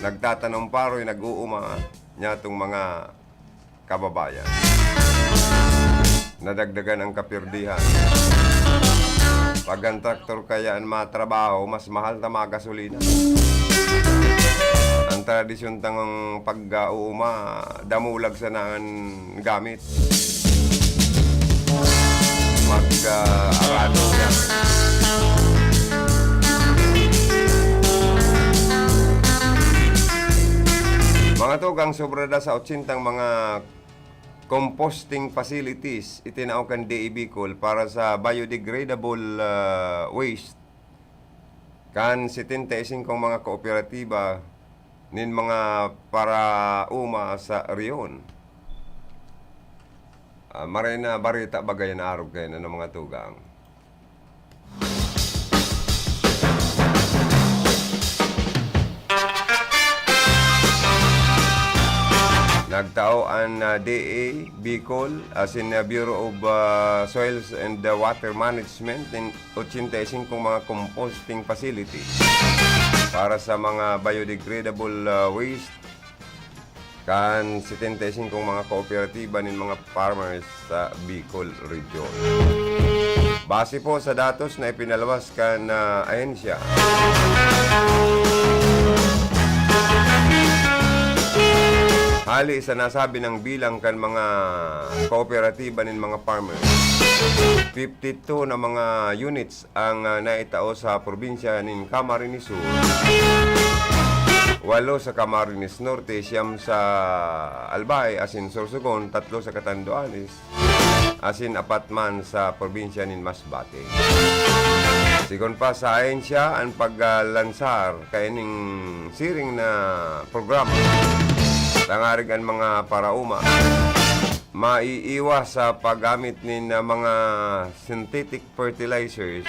nagtatanom paroy, nag-uuma. niyatong mga kababayan. Nadagdagan ang kapirdihan. Pag ang traktor kaya an matrabaho, mas mahal na magasolina. Ang tradisyon tang pag-uuma, damulag sana an gamit. Mag, ah, arado yan. Mga tugang, sobra na sa otsentang mga composting facilities itinao kan D A Bicol para sa biodegradable, ah, waste kan setenta y singkong mga kooperatiba nin mga parauma sa rehiyon. Ah, maray na bareta baga yan na arog kayan, ano, mga tugang? Nagtao an, ah, D A Bicol, asin, ah, Bureau of, ah, Soils and, ah, Water Management nin otsenta y singkong mga composting facility para sa mga biodegradable, ah, waste kan setenta y singkong mga kooperatiba nin mga farmers sa Bicol Region. Base po sa datos na ipinalabas kan, ah, ahensya, hali sa nasabi nang bilang kan mga kooperatiba nin mga farmers, fifty-two na mga units ang, ah, naitao sa probinsya nin Camarines Sur, walo sa Camarines Norte, siyam sa Albay asin Sorsogon, tatlo sa Catanduanes, asin apat man sa probinsya nin Masbate. Sigon pa sa ahensya, an paglansar kaining siring na programa tangarig an mga parauma maiiwas sa paggamit nin, ah, mga synthetic fertilizers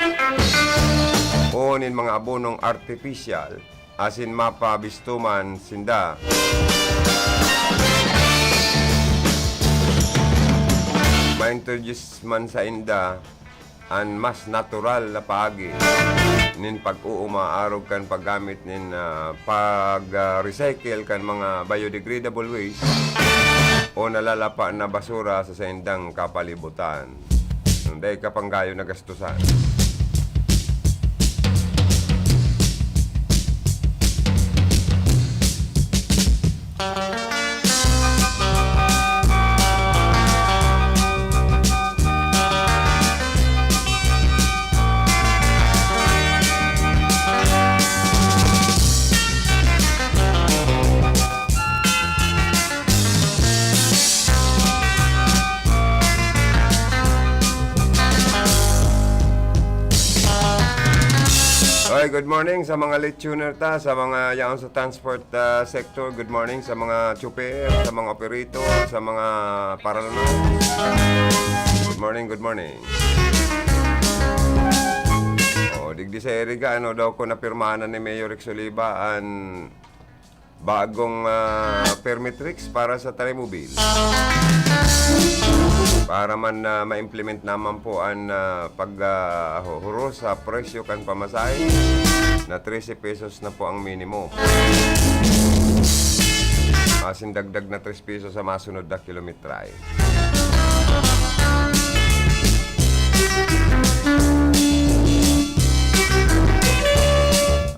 o nin mga abonong artipisyal, asin mapabisto man sinda, ma-introduce man sainda an mas natural na paagi nin pag-uuma arog kan paggamit nin, ah, pag, ah, recycle kan mga biodegradable waste o nalalapa na basura sa saindang kapalibutan. Dai ka pang gayo nagastusan. Oy, good morning sa mga late tuner ta, sa mga yaon sa transport, ah, sector. Good morning sa mga tsuper, sa mga operator, sa mga paralanay. Good morning, good morning. Oh, digdi sa Iriga, ano daw ko napirmahan ni Mayor Rex Oliva an bagong, ah, permit, Rex, para sa Taymobil. Para man, ah, ma-implement naman po an, ah, pag, ah, hu-, huros sa presyo kan pamasahe na trese pesos na po ang minimum. Asin dagdag na tres pesos sa masunod na kilometrahe.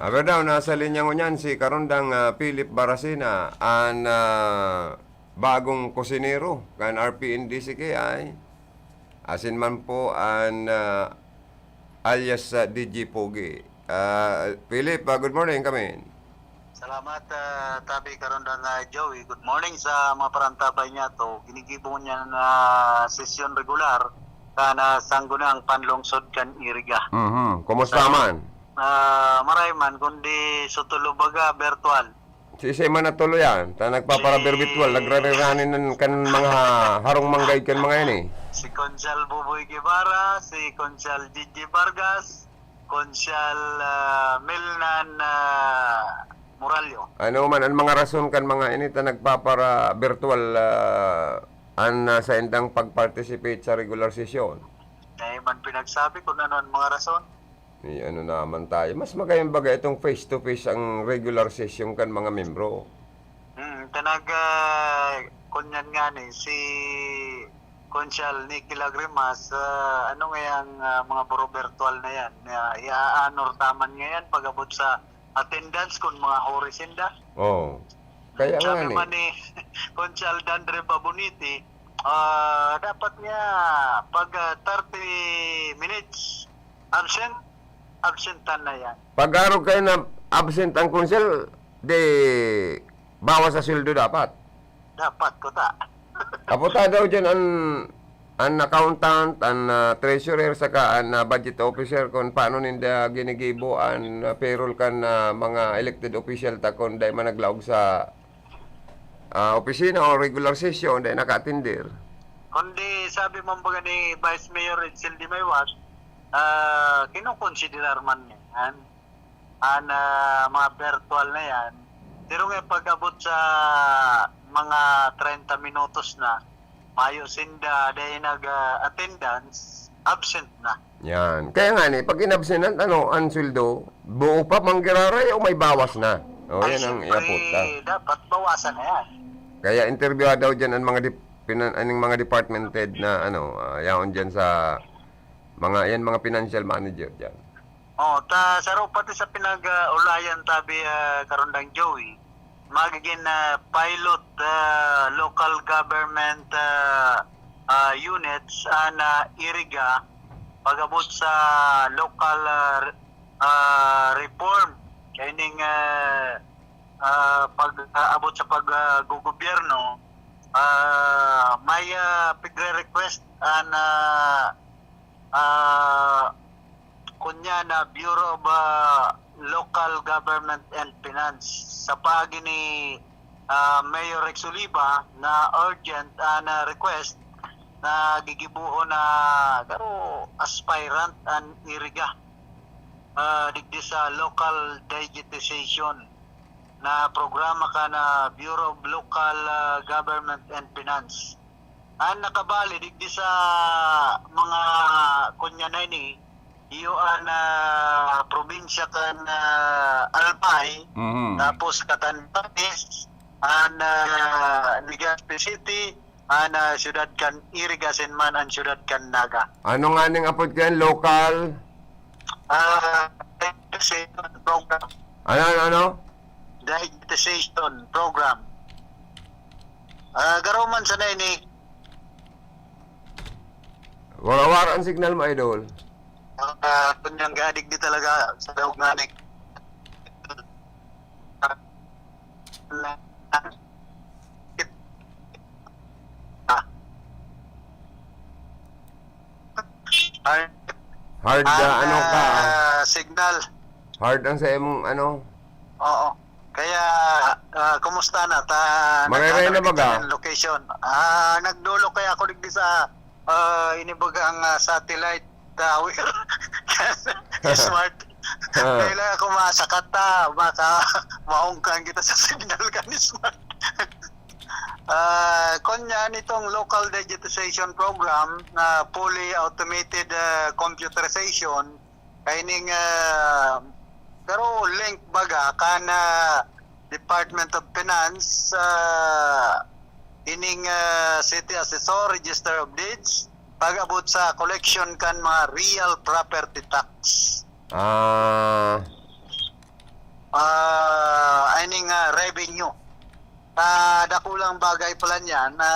Abe daw, nasa linya ngunyan si Karondang, ah, Philip Baracena, an, ah, bagong kusinero kan R P N D C K I. Asin man po an, ah, alias, ah, D J Pogi. Ah, Philip, ah, good morning kami. Salamat, ah, tabi karon dan, ah, Joey. Good morning sa mga parantabay niya to. Ginigibo niya na sesyon regular kan, ah, Sangguniang Panlungsod kan Iriga. Mhm. Kumusta man? Ah, maray man, kundi sa tulo baga, virtual. Si Isay man na tulo yan. Ta nagpapara-virtual, nagrariranin nan kan mga harong manggay kan mga yan eh. Si Konsehal Buboy Guevara, si Konsehal Gigi Vargas, Konsehal, ah, Milnan, ah, Morallo. Ano man ang mga rason kan mga ini ta nagpapara-virtual, ah, an, ah, saindang pag-participate sa regular session? Dai man pinagsabi kung ano ang mga rason. Eh, ano naman tayo? Mas magayon baga itong face-to-face ang regular session kan mga membro. Mm, Kanag, ah, kunyan nga ni, si Konsyal Nicky Lagrimas, ah, ano nga yang, ah, mga buro virtual na yan? Ah, i-honor taman nga yan pag-abot sa attendance kung mga huri sinda. Oo. Kaya nga Sabi ni. man ni Konsyal Dandre Babuniti, ah, dapat nga pag, ah, thirty minutes absent, absentan na yan. Pag-arog kayo na absent ang konsel, di bawas sa sweldo dapat. Dapat, kuta. Apo ta daw dyan an, an accountant, an, ah, treasurer, saka an, ah, budget officer kung paano ninda ginigibo an, ah, payroll kan, ah, mga elected official ta kung dai man naglaog sa, ah, opisina o regular session, dai naka-attender. Kundi sabi man baga ni Vice Mayor Edsel Dimay Wat, ah, kinokonsiderar man yan. An, ah, mga virtual na yan. Pero nga pag-abot sa mga treinta minutos na, mayo sinda dai nag, ah, attendance, absent na. Yan. Kaya nga ni, pag inabsenan, ano, ang sweldo, buo pa, manggiraray o may bawas na? O, yan ang Siyempre, iapot, ah. dapat bawasan na yan. Kaya interview daw dyan ang mga dip-, pinan-, aning mga department head na, ano, ah, yaon dyan sa mga, yan, mga financial manager dyan. Oh, ta, saro pati sa pinag-ulayan tabi, ah, karundang Joey, magiging, ah, pilot, ah, local government, ah, ah, units, ah, na Iriga, pag-abot sa local, ah, r-, ah, reform. Kaining, ah, ah, pag-abot sa pag, ah, gugobyerno, ah, may, ah, pigre-request an, ah, ah, kunya na Bureau of, ah, Local Government and Finance. Sa paagi ni, ah, Mayor Rex Oliva na urgent an, ah, request na gigibohon na garo aspirant an Iriga, ah, digdi sa local digitization na programa kan, ah, Bureau of Local, ah, Government and Finance. An nakabali digdi sa mga kunya na ini, iyo an, ah, probinsya kan, ah, Albay, Mhm. tapos Catanduanes, an, ah, Legazpi City, an, ah, siyudad kan Iriga asin man an siyudad kan Naga. Ano nga ning apod kayan? Local? Ah, digitization program. Ano, ano, ano? Digitization program. Ah, garo man sana ini. Wara-wara ang signal mo, idol. Ah, kunyang gadig di talaga sa daog nga ni. Ah. Hard, Hard, ah, ah, ano ka, ah. ah, signal. Hard ang sa imong ano. Oo. Kaya, ah, kumusta na? Ta, Mareray na naghanap baga? kita ng location. Ah, nagdulok kaya ako digdi sa, ah, ini baga ang, ah, satellite tower. Smart. Ah. Kailan ako masakat ta, baka maungkan kita sa signal kan Smart. Ah, kunya nitong local digitization program na fully automated, ah, computerization, kaining, ah, pero link baga kan, ah, Department of Finance, ah, ining, ah, City Assessor, Register of Deeds, pag-abot sa collection kan mga real property tax. Ah. Ah, I mean, ah, revenue. Ah, dakulang bagay pala niyan na,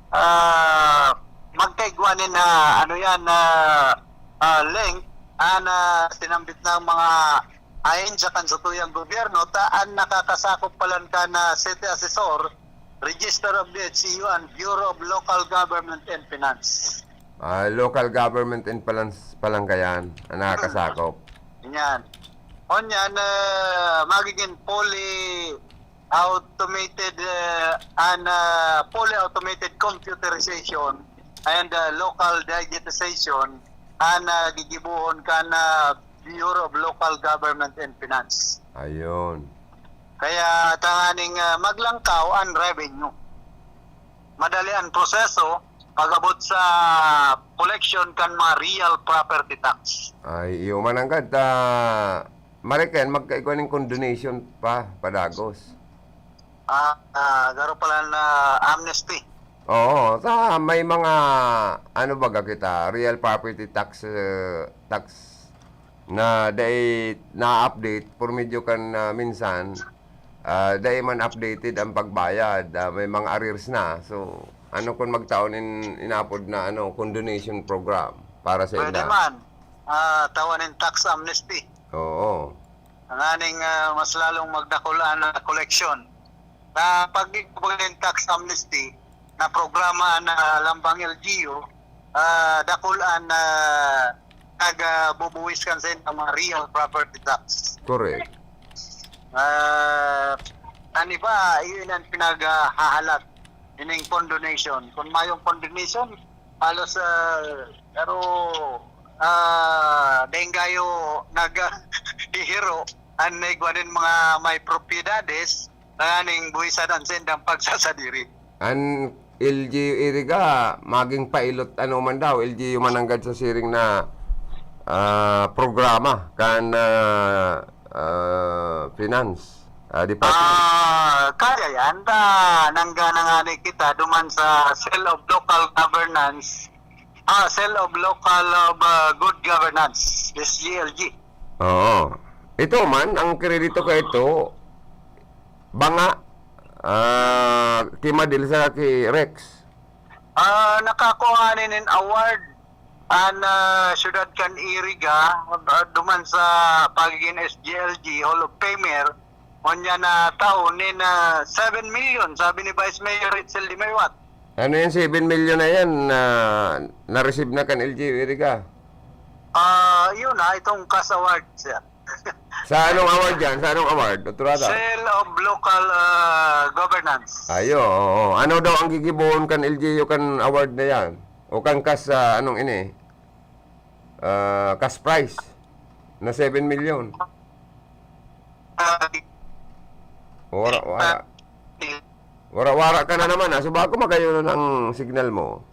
ah, magkaigwa nin, ah, ano yan, ah, ah, link, ah, na sinambit ng mga ahensya kan satuyang gobyerno, ta an nakakasakop palan ka na city assessor, Register of Deeds, iyo an Bureau of Local Government and Finance. Ah, local government and palans-, palangkayan ang nakakasakop. Yan. Onyan, ah, magiging fully automated, ah, and, ah, fully automated computerization and, ah, local digitization an, ah, gigibohon kan, ah, Bureau of Local Government and Finance. Ayun. Kaya tanganing, ah, maglangkaw an revenue. Madali an proseso pag-abot sa collection kan mga real property tax. Ay, iyo man nanggad ta, Mariken, magkaigwa nin condonation pa, padagos. Ah, ah, garo pala na amnesty. Oo, sa may mga, ano baga kita, real property tax, eh, tax na dai na-update por medyo kan, ah, minsan, ah, dai man updated ang pagbayad, ah, may mga arrears na. So, ano kun magtaon in inapod na, ano, condonation program para sa Pwede ila? man. Ah, tawan in tax amnesty. Oo. Tanganing, ah, mas lalong magdakul an, ah, koleksyon. Na pag igbabaga nin tax amnesty na programa na lambang L G U, ah, dakul an, ah, nag, ah, bubuwis kan sa mga real property tax. Correct. Ah, an iba, iyon ang pinaghahalat ining condonation. Kung mayong condonation, halos, ah, pero, ah, dahil kayo nag-, hihiro, an igwa nin mga may propiedades, tanganing buwisan an sindang pagsasadiri. An L G U Iriga, maging pilot, ano man daw, L G U mananggad sa siring na, ah, programa kan, ah, ah, finance, ah, department. Ah, kaya yan. Ta, nangga na nga ni kita duman sa Cell of Local Governance, ah, Cell of Local of, ah, Good Governance, S G L G. Oo. Ito man, ang kredito ka ito, banga, ah, ki Madil sa ki Rex. Ah, nakakuha nin award an, ah, siyudad kan Iriga, ah, duman sa pagiging S G L G Hall of Famer, ngunyan na taon nin, ah, seven million, sabi ni Vice Mayor Ritzel Dimewat. Ano yan, seven million na yan, na na-receive na kan L G U Iriga? Ah, yun na, itong cash award, sir. Sa anong award yan? Sa anong award, Oturada? Sale of Local, ah, Governance. Ayo, oo. Ano daw ang gigibohon kan L G U kan award na yan? O kan cash, ah, anong ini? Ah, cash prize na seven million. Ah, Wara, wara. Wara-wara ka na naman, ah. So, bako magayon ang signal mo.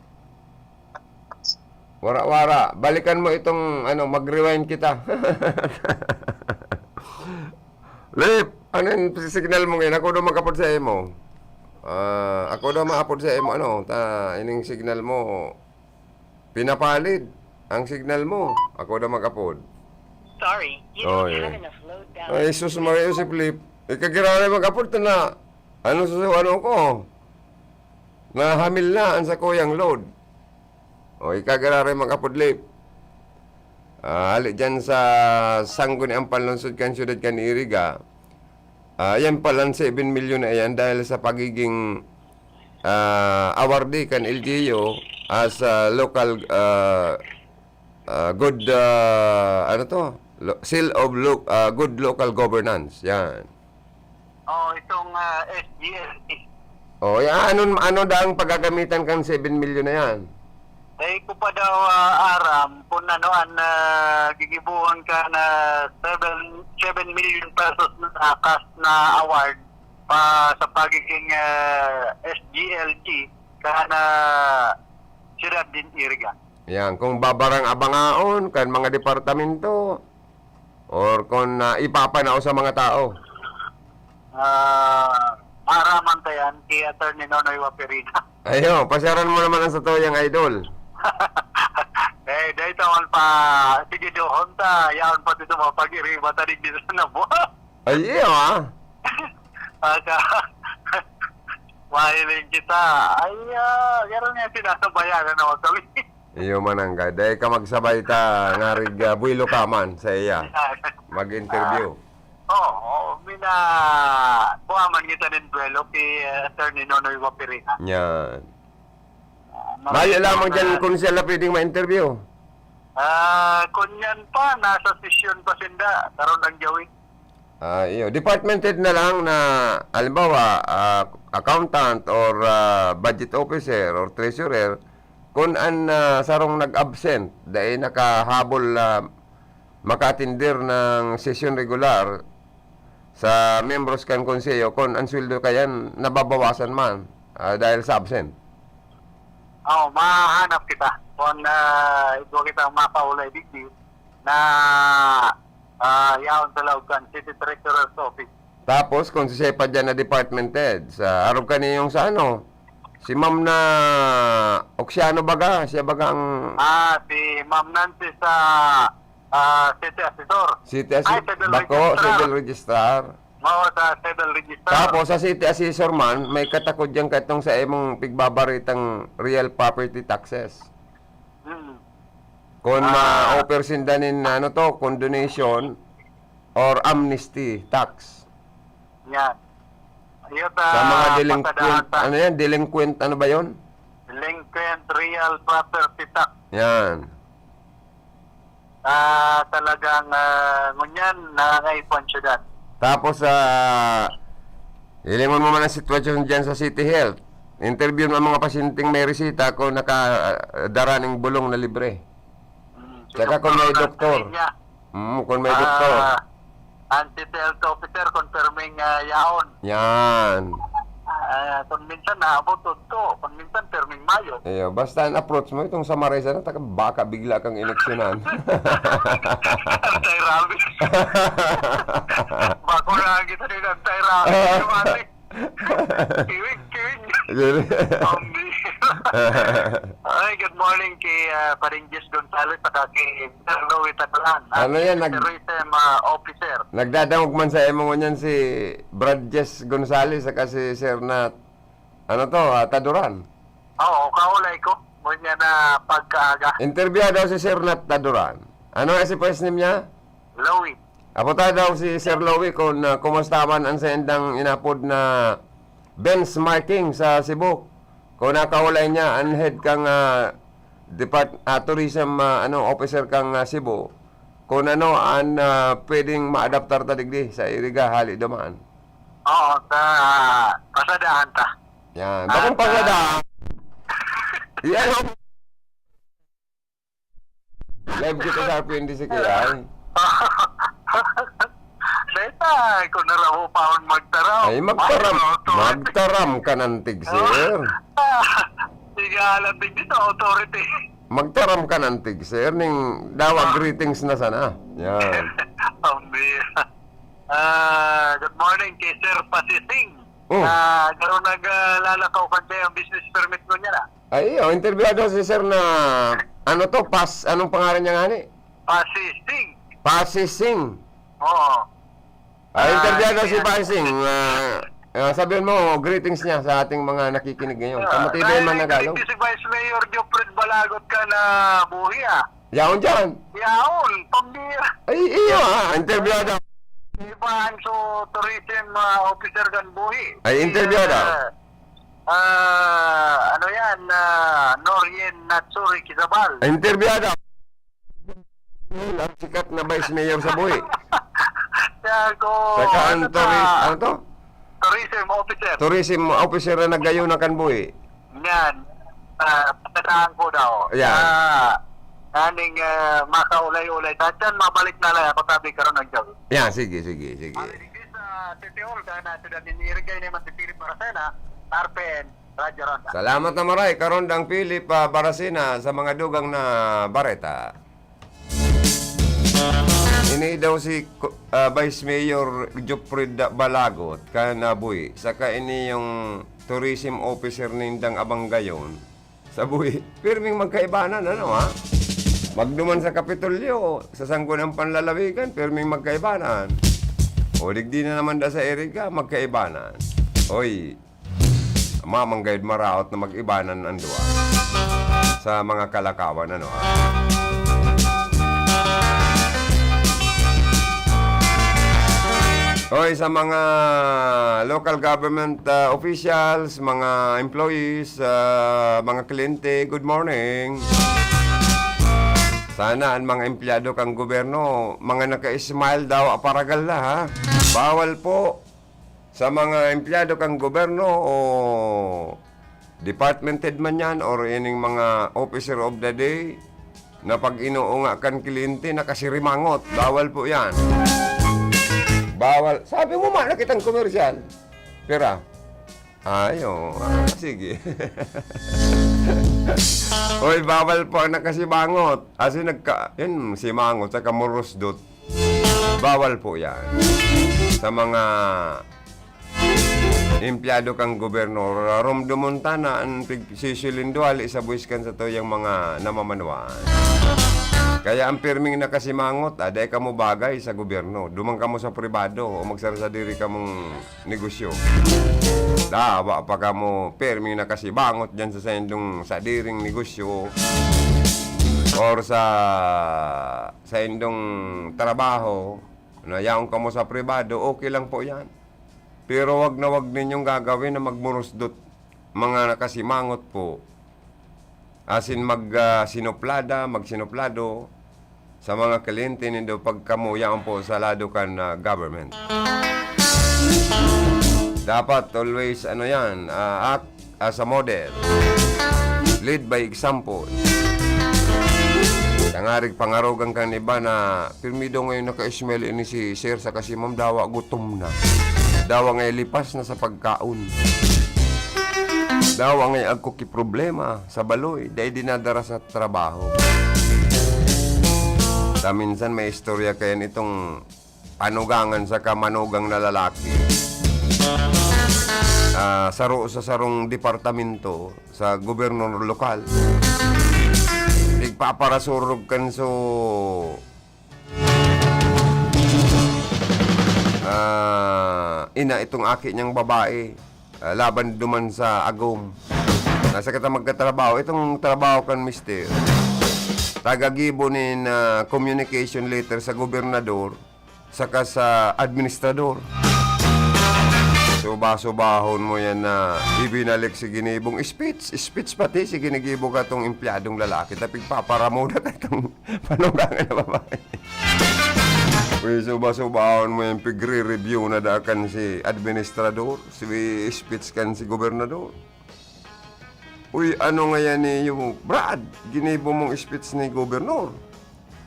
Wara-wara. Balikan mo itong, ano, mag-rewind kita. Lip, ano yung signal mo ngayon? Ako daw mag-apod sa imo. Ah, ako daw maapod sa imo, ano, ta, ining signal mo, pinapalid ang signal mo. Ako daw mag-apod. Sorry, you Oh, don't yeah. have enough load balance. Ay, sus, Maria, si Flip. Ikagiraray mag-apod ta na. Ano sa ano ko? Nahamil na ang sakuyang load. O, ikagiraray mag-apod, Flip. Ah, hali dyan sa Sangguniang Panlungsod kan Siyudad kan Iriga. Ah, yan pala, seven million na yan dahil sa pagiging, ah, awardee kan L G U as a local, ah, ah, good, ah, ano to? Lo-, seal of lo-, ah, good local governance. Yan. Oh, itong, ah, S G L T. Oh, yan. Ano, ano daang pagagamitan kan seven million na yan? Dai ko pa daw, ah, aram kung ano an, ah, gigibohon kan, ah, seven, seven million pesos na cash na award pa sa pagiging, ah, S G L G kan, ah, siyudad nin Iriga. Yan, kung babarang abangaon kan mga departamento, or kung, ah, ipapanao sa mga tao? Ah, maaraman ta yan ki Attorney Nonoy Waperina. Ayo, pasyaran mo naman ang satuyang idol. Eh, dahil tawan pa, sige, doon ta, yaon pa dito mga pag-iriba, tanig dito sa Nabua. Ay, iyo, ah. Aka, mahiling kita. Ay, ah, gano'n nga sinasabayan, ano, kami. Iyo, mananggad. Dai ka magsabay ta, ngarig, ah, buwelo ka man sa iya. Mag-interview. Oo, oo. Mina, kuha man kita nin buwelo ki, eh, Attorney Nonoy Waperina. Yan. Ah, Mayo maraming lamang dyan mga kung siya na pwedeng ma-interview. Ah, kun yan pa, nasa sesyon pa sinda, karon lang gawin. Ah, iyo. Department head na lang na, halimbawa, ah, accountant or, ah, budget officer or treasurer, kun an, ah, sarong nag-absent, dai nakahabol na maka-attender ng sesyon regular sa membros kan konseho, kun an sweldo kayan nababawasan man, ah, dahil sa absent. Oo, mahanap kita. Kung, ah, igwa kita mapaulay digdi, na, ah, yaon sa laog kan City Treasurer's Office. Tapos, kung siya pa dyan na department head, sa arog kaniyong sa ano, si Ma'am na Oxiano baga, siya baga ang Ah, si Ma'am Nancy sa, ah, City Assessor. City Assi-, Ay, Civil bako, Registrar. Civil Registrar. Oo, sa Civil Registrar. Tapos, sa City Assessor man, may katakod yan katong sa imong pigbabaritang real property taxes. Mm. Kung Ah. ma-offer sinda nin, ano to, condonation or amnesty tax. Yan. Iyo ta Sa mga delinquent, pasadahan ta. ano yan? Delinquent, ano ba yon? Delinquent real property tax. Yan. Ah, talagang, ah, ngunyan, nangangaipo ang syudad. Tapos, ah, hilingon mo man ang sitwasyon dyan sa City Health. Interview mo ang mga pasyenteng may resita kung nakadara ning bulong na libre. Mm, Tsaka kung may doktor. Niya. Mm, kung may doktor. Ah, ang City Health Officer, confirming, ah, yaon. Yan. Ah, kung minsan naabot, udto. Kung minsan, pirming mayo. Iyo, basta ang approach mo, itong sa Marisa na, taka, baka bigla kang ineksyonan. Anti-rabies. Bako na ang kita din, anti-rabies. Yung ate. Kiwig, kiwig. Yun. Pambira. Ay, good morning kay, ah, Paring Jess Gonzalez, saka kay Sir Louie Taglan, ah, Ano yan, nag- tourism, ah, officer. Nagdadangog man sa imo ngunyan si Brad Jess Gonzalez, saka si Sir Nat, ano to, ah, Taduran. Oo, kaulay ko. Ngunyan na pagkaaga. Interview daw si Sir Nat Taduran. Ano nga si first name niya? Louie. Apo ta daw si Sir Louie kung, ah, kumusta man ang saindang inapod na benchmarking sa Cebu. Kung nakaulay niya, ang head kang, ah, depart-, ah, tourism, ah, ano, officer kang, ah, Cebu, kung ano ang, ah, pwedeng maadaptar ta digdi sa Iriga, hali duman. Oo, sa pasadahan ta. Yan. Bakong At, ah, pasadahan. Yan, oh. Live kita sa R P N D C K I. Dahil ta, kung naramo pa akong magtaram. Ay, magtaram. Ay, ano to? Magtaram ka ng tig, sir. Sige, alam din dito, authority. Magtaram ka ng tig, sir. Ning dawa Ah. greetings na sana. Yan. Pambira. Ah, good morning kay Sir Pasising. Oh. Ah, garo nag, ah, lalakaw kan siya ang business permit ko niya na. Ay, iyo, interview daw si sir na, ano to, pas-, anong pangalan niya nga ni? Pasising. Pasising. Oo. Ah, interview daw si Pasising. Ah, ah, sabihin mo, greetings niya sa ating mga nakikinig ngayon. Ah, Kamatibay dahil man na galo. Si Vice Mayor Jopred Balagot ka na buhi, ah. Yaon dyan. Yaon, pambira. Ay, iyo, ah, interview daw. Iba ang so tourism, ah, officer kan buhi. Ay, interview daw. Ah, ano yan, ah, Norien Natsuri Kizabal. Ay, interview daw. Ang sikat na vice mayor sa buhi. Kaya ko, Saka ang ano ta, turi-, ano to? Tourism officer. Tourism officer na naggayon na kan buhi. Yan. Ah, pagkataan ko daw. Yan. Ah, aning, ah, makaulay-ulay. Sa dyan, mabalik na lang ako, sabi karon ng Diyos. Yan, sige, sige, sige. Ang English sa City Hall, dahil na sila ninirigay naman si Philip Maracena, R P N, Radyo Ronda. Salamat na maray, Karondang Philip, ah, Baracena, sa mga dugang na bareta. Ini daw si Ko-, ah, Vice Mayor Jopred Da-, Balagot, kan, ah, buhi. Saka ini yung tourism officer nindang Abangayon sa buhi. Pirming magkaibanan, ano, ha? Magduman sa Kapitolyo, sa Sangguniang Panlalawigan, pirming magkaibanan. O, digdi na naman da sa Iriga, magkaibanan. Oy, Ama, manggayod maraot na mag-ibanan ang duwa sa mga kalakawan, ano, ah. Hoy, sa mga local government, ah, officials, mga employees, ah, mga kliyente, good morning. Sana ang mga empleyado kang gobyerno, mga naka-smile daw, aparagal na, ha? Bawal po. Sa mga empleyado kan gobyerno o department head man yan or ining mga officer of the day na pag inuunga kan kliyente, nakasirimangot. Bawal po yan. Bawal. Sabi mo man, nakitang komersyal. Pira? Ay, oo. Ah, sige. Oy, bawal po ang nakasimangot. Kasi nagka-, yun, simangot, saka murusdot. Bawal po yan. sa mga empleyado kan gobyerno, rumdomon ta na an pig-, sisilinduhali sa buwis kan satuyang mga namamanwaan. Kaya an pirming nakasimangot, ah, dai kamo bagay sa gobyerno. Duman kamo sa pribado o magsarasadiri kamong negosyo. Dawa pa kamo pirming nakasibangot diyan sa saindong sadiring negosyo or sa saindong trabaho, na yaon kamo sa pribado, okay lang po yan. Pero wag na wag ninyong gagawin na magmurusdot, mga nakasimangot po. Asin mag, ah, sinuplada, magsinuplado sa mga kliyente nindo pag kamo yaon po sa lado kan, ah, government. Dapat always, ano yan, ah, act as a model. Lead by example. Tangarig pangarogan kan iba na, "Pirmi daw ngayon naka-smile ini si sir saka si ma'am, dawa gutom na. Dawa ngay lipas na sa pagkaon. Dawa ngay agko ki problema sa baloy, dai dinadara sa trabaho." Ta minsan may istorya kayan itong panugangan saka manugang na lalaki. Ah, saro sa sarong departamento sa gobyerno lokal. Nagpaparasurog kan so, ah, ina itong aki niyang babae, ah, laban duman sa agom. Nasa kita magkatrabaho, itong trabaho kan mister. Tagagibo nin, ah, communication letter sa gobernador saka sa administrador. Suba-subahon mo yan na ibinalik si ginibong speech. Speech pati si ginigibo katong empleyadong lalaki. Tapig paparamoda katong panugangan na babae. Uy, suba-subahon mo yan, pigre-review na da kan si administrador, si speech kan si gobernador. Uy, ano ngayan ni, yung, Brad, ginibo mong speech ni Gobernador?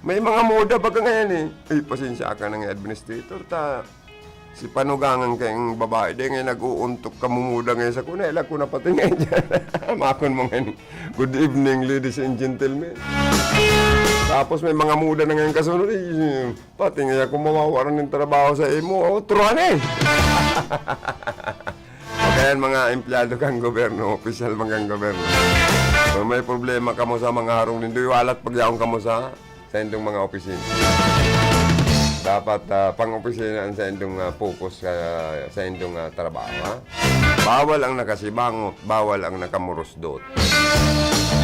May mga moda baga ngayan eh. Uy, pasensya ka na nga, administrator, ta si panugangan kayong babae, di ngayon nag-uuntok ka mumuda ngayon sa kuna, ilag ko na pati ngayon dyan. Makon mo ngayon, "Good evening, ladies and gentlemen." Tapos may mga moda na ngayon kasunod, eh, pati ngayon kung mawawaran ng trabaho sa imo, otro ano eh. O kaya mga empleyado kang gobyerno, opisyal man kang gobyerno. Kung may problema kamo sa mga harong nindo, iwalat pagyaon kamo sa, sa indong mga opisina. Dapat, ah, pang-opisina ang sa indong, ah, focus, ah, sa indong, ah, trabaho, ha? Bawal ang nakasibangot, bawal ang nakamurusdot.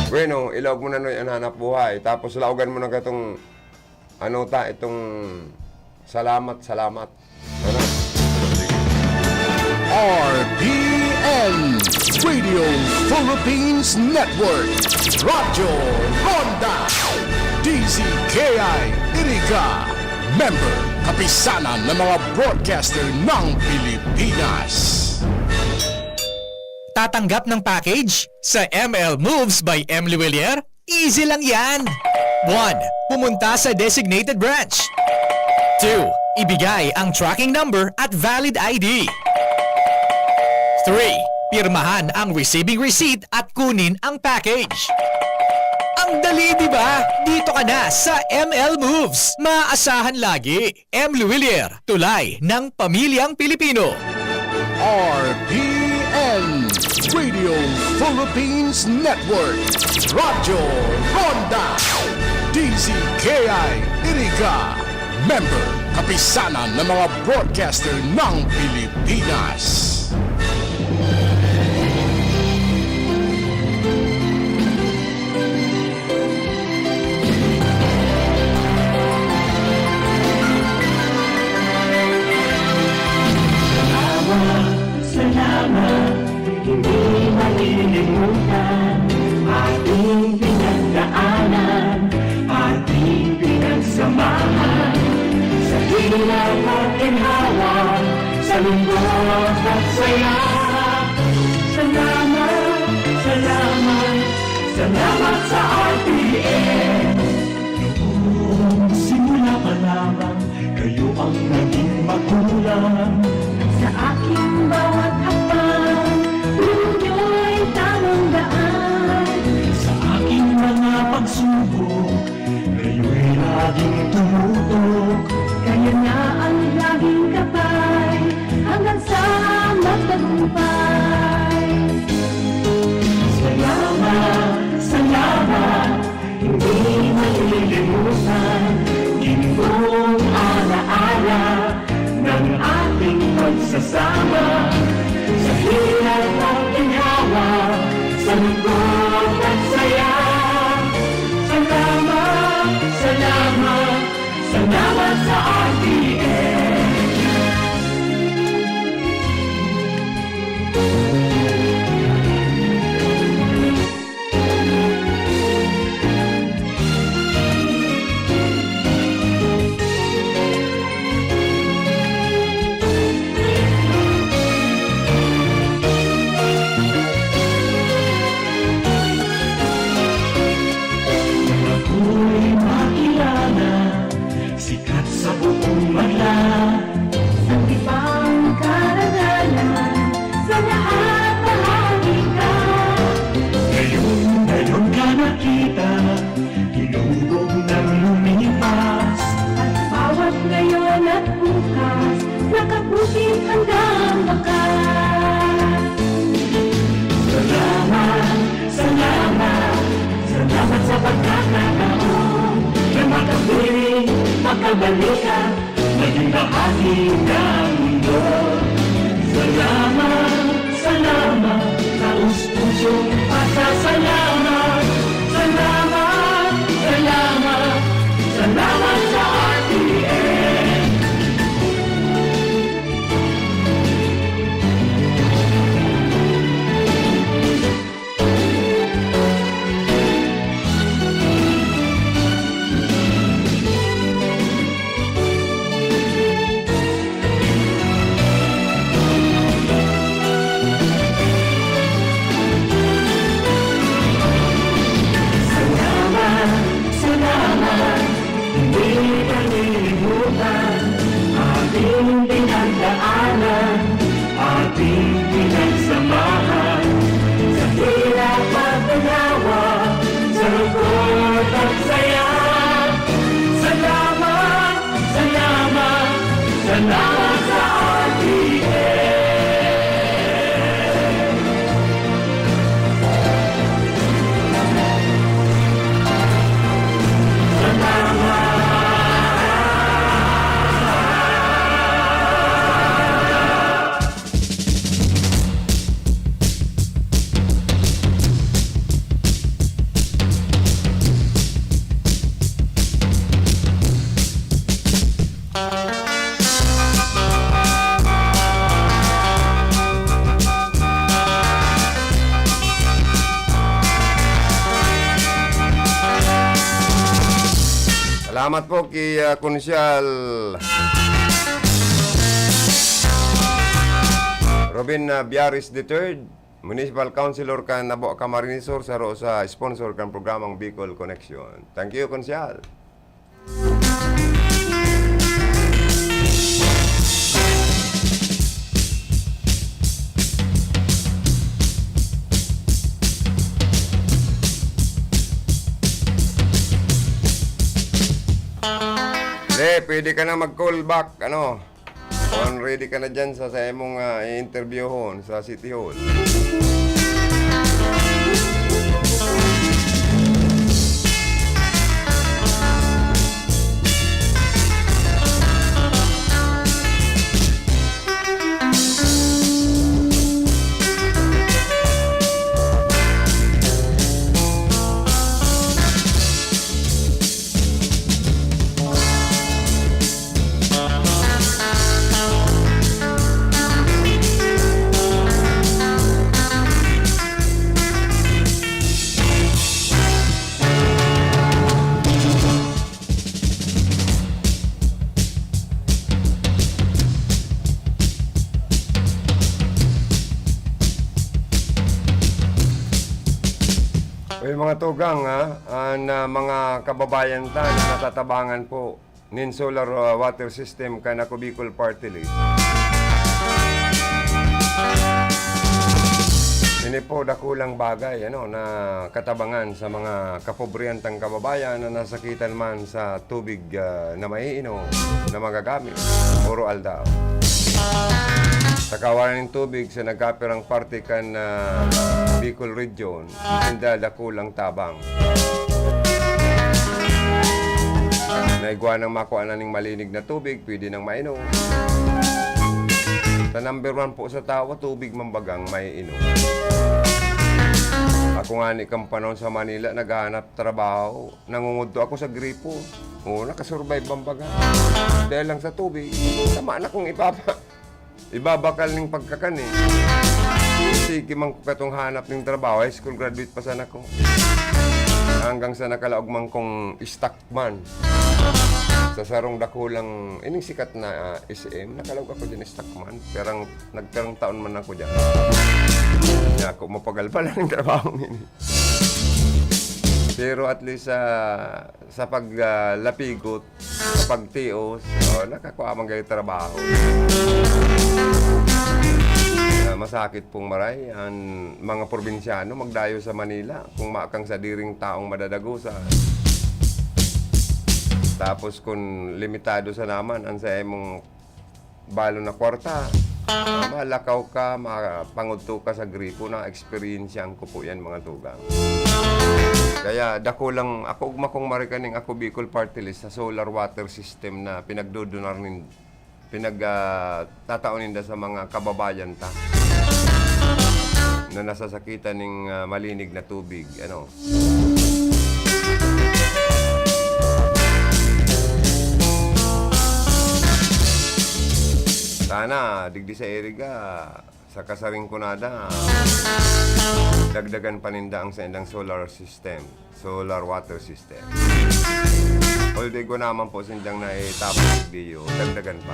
Bueno, ilaog mo na noy ang hanap buhay, tapos laogan mo na katong, ano ta, itong salamat, salamat. Ano? R P N, Radio Philippines Network, Radyo Ronda, D Z K I Iriga, member, Kapisanan ng mga Broadcaster ng Pilipinas. Tatanggap ng package? Sa M L Moves by M Lhuillier, easy lang yan! One, pumunta sa designated branch. Two, ibigay ang tracking number at valid I D. Three, pirmahan ang receiving receipt at kunin ang package. Ang dali, di ba? Dito ka na sa M L Moves. Maaasahan lagi. M Lhuillier, tulay ng pamilyang Pilipino. R P N, Radio Philippines Network, Radyo Ronda, D Z K I Iriga, member, Kapisanan ng mga Broadcaster ng Pilipinas. Salamat, salamat, hindi malilimutan ating pinagdaanan, ating pinagsamahan. Sa hirap at ginhawa, sa lungkot at saya. Salamat, salamat, salamat sa R P N. Noong simula pa lamang, kayo ang naging magulang. Sa aking bawat hakbang, guro niyo'y tamang daan. Sa aking mga pagsubok, kayo'y laging tumutok. Kayo na ang laging kapal. Sama sa hirap at ginhawa, sa lungkot at saya. Salamat, salamat, salamat sa R T N. Ako'y makilala, sikat sa buong bansa. Sa ibang karangalan, sa lahat bahagi ka. Ngayon, ngayon ka nakita, hinubog ng lumipas. At bawat ngayon at bukas, nakapusin hanggang wakas. Salamat, salamat, salamat sa pagkakataon na makapiling, makabalikan, maging bahagi ng mundo. Salamat, salamat, taos-pusong pasasalamat. Salamat, salamat, salamat sa R T N. Salamat, salamat, hindi kalilimutan ating pinagdaanan, ating pinagsamahan, sa hirap at ginhawa, sa lungkot at saya. Salamat, salamat, salamat sa R T N. Salamat po kay, ah, Konsyal Robin, ah, Biaris the third, Municipal Councilor kan Nabo, Camarines Sur, saro sa sponsor kan programang Bicol Connection. Thank you, Konsyal. Eh, pwede ka na mag-call back, ano? Kung ready ka na dyan sa, sa imong, ah, i-interviewhon sa City Hall. Uy, mga tugang, ha? An, ah, mga kababayan ta na natatabangan po nin solar, ah, water system kan Ako Bicol Party List. Ini po dakulang bagay, ano, na katabangan sa mga kapobrehantang kababayan na nasakitan man sa tubig, ah, na maiinom, na magagamit, oro-aldaw. Sa kawalan nin tubig sa nagkapirang parte kan, ah, Bicol Region, sinda dakulang tabang. Na igwa nang makua na ning malinig na tubig, pwede nang mainom. Sa number one po sa tawo, tubig man bagang maiinom. Ako ngani kan panahon sa Manila, naghahanap trabaho. Nangungudto ako sa gripo. Oo, nakasurvive man baga. Dahil lang sa tubig. Tama na kung ipapa-, ibabakal ning pagkakan eh. Sige man ko katong hanap ning trabaho. High school graduate pa sana ko. Hanggang sa nakalaog man kong stockman. Sa sarong dakulang, ining sikat na, ah, S M, nakalaog ako dyan, stockman. Perang, nagperang taon man ako dyan. Kaya ako, mapagal pa lang yung trabaho ini. Pero at least, ah, sa pag, ah, lapigot, sa pagtios, oh, nakakua man kayo trabaho. Ah, masakit pong maray, ang mga probinsyano magdayo sa Manila kung makang sadiring taong madadagosa. Tapos kung limitado sa naman ang sa imong balon na kwarta, ah, malakaw ka, mapangudto ka sa gripo, na-eksperyensyahan ko po yan, mga tugang. Kaya dakulang, ako ugma kong marikaning Ako Bicol Party List sa solar water system na pinagdudunar nin-, pinag, ah, tatao ninda sa mga kababayan ta na nasasakitan ning, ah, malinig na tubig, ano. Sana, digdi sa Iriga, sa Kasarinconada, dagdagan pa ninda ang saindang solar system, solar water system. Although igwa naman po sindang naitapos video, dagdagan pa.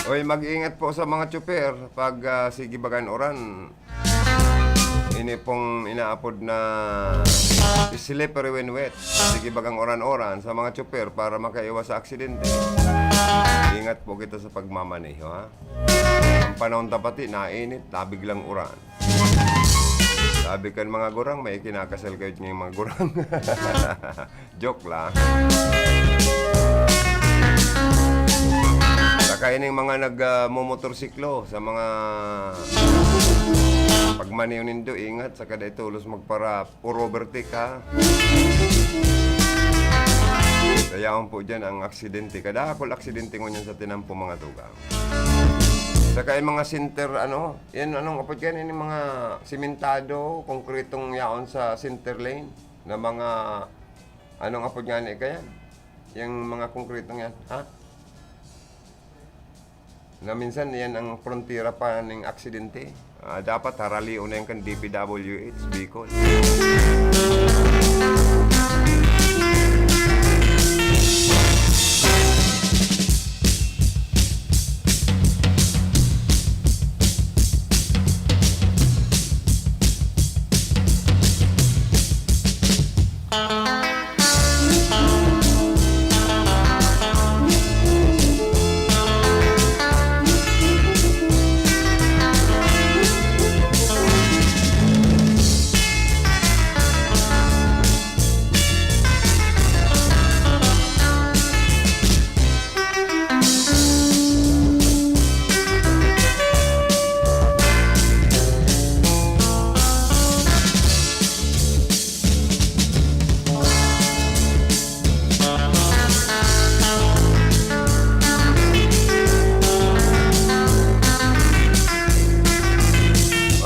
Oy, mag-ingat po sa mga tsuper pag, ah, sige bagan uran. Ini pong inaapod na slippery when wet. Sige bagang uran-uran sa mga tsuper para makaiwas sa aksidente. Ingat po kita sa pagmamaneho, ha? Ang panahon ta pati, nainit, nabiglang uran. Sabi kan mga gurang, may kinakasal kayo ngayong mga gurang. Joke lang. Saka ining mga nag, ah, momotorsiklo, sa mga pagmaneho nindo, ingat, saka dai tolos magpara-, overtake, ha? Dayaon po dyan ang aksidente. Kadakol aksidente ngunyan sa tinampo, mga tugang. Saka yung mga center, ano, yan, anong apod yan, yung mga simentado, konkretong yaon sa center lane, na mga, anong apod nga ni kayan? Yung mga konkretong yan, ha? Na minsan, yan ang frontera pa ning aksidente. Ah, dapat haralion na yan kan D P W H, Bicol.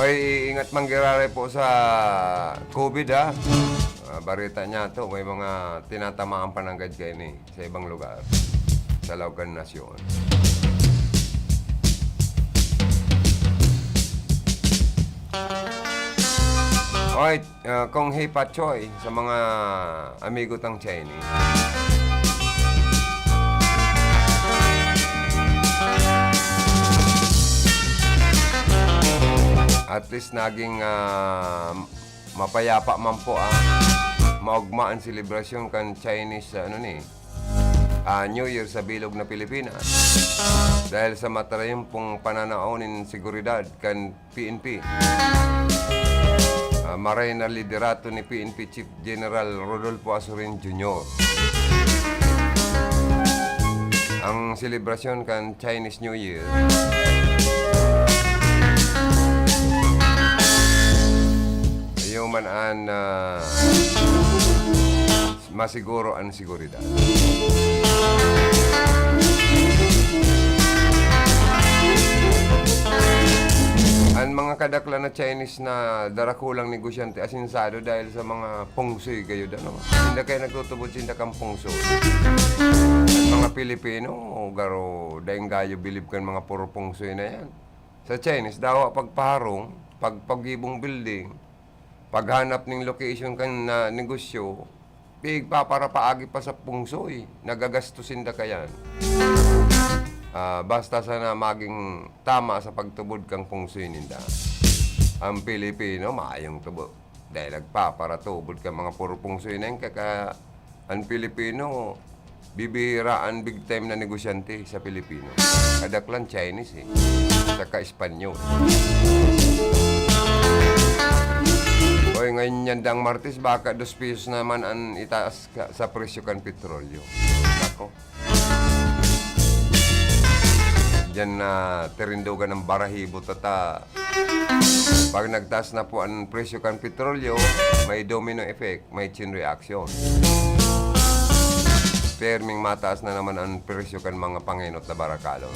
Oy, ingat man giraray po sa COVID, ha. Ah, bareta niya to, may mga tinatamaan pa nanggad kaini sa ibang lugar, sa laog kan nasyon. Oy, ah, Kong Hei Fat Choy, sa mga amigo tang Chinese. At least naging, ah, mapayapa man po, ah. Maugma ang selebrasyon kan Chinese, ano ni, ah, New Year sa bilog na Pilipinas dahil sa matarayumpong pananao nin seguridad kan P N P. Ah, maray na liderato ni P N P Chief General Rodolfo Azurin Junior. Ang selebrasyon kan Chinese New Year, iyo man an, ah, masiguro an seguridad. An mga kadaklan na Chinese na darakulang negosyante asinsado dahil sa mga pungsoy gayod, ano? Sinda kaya nagtutubod sinda kan pungsoy. An mga Pilipino, garo, daing gayo bilib kan mga puro pungsoy na yan. Sa Chinese, dawa pagpaharong, pagpagibong building, paghanap ning location kan, ah, negosyo, pigpaparapaagi pa sa pungsoy, nagagastos sinda kayan. Ah, basta sana maging tama sa pagtubod kang pungsoy ninda. Ang Pilipino, maayong tubo. Dahil nagpaparatubod ka mga puro pungsoy na yan, kaka-, ang Pilipino, bibihira an big time na negosyante sa Pilipino. Kadaklan Chinese eh. Saka Espanyol. Oy, ngayon yan dang Martes, baka dos pesos naman an itaas ka, sa presyo kan petrolyo. Nako. Diyan na tirindogan ng barahibo tata. Pag nagtaas na po ang presyo kan petrolyo, may domino effect, may chain reaction. Perming mataas na naman ang presyo kan mga pangenot na barakalon.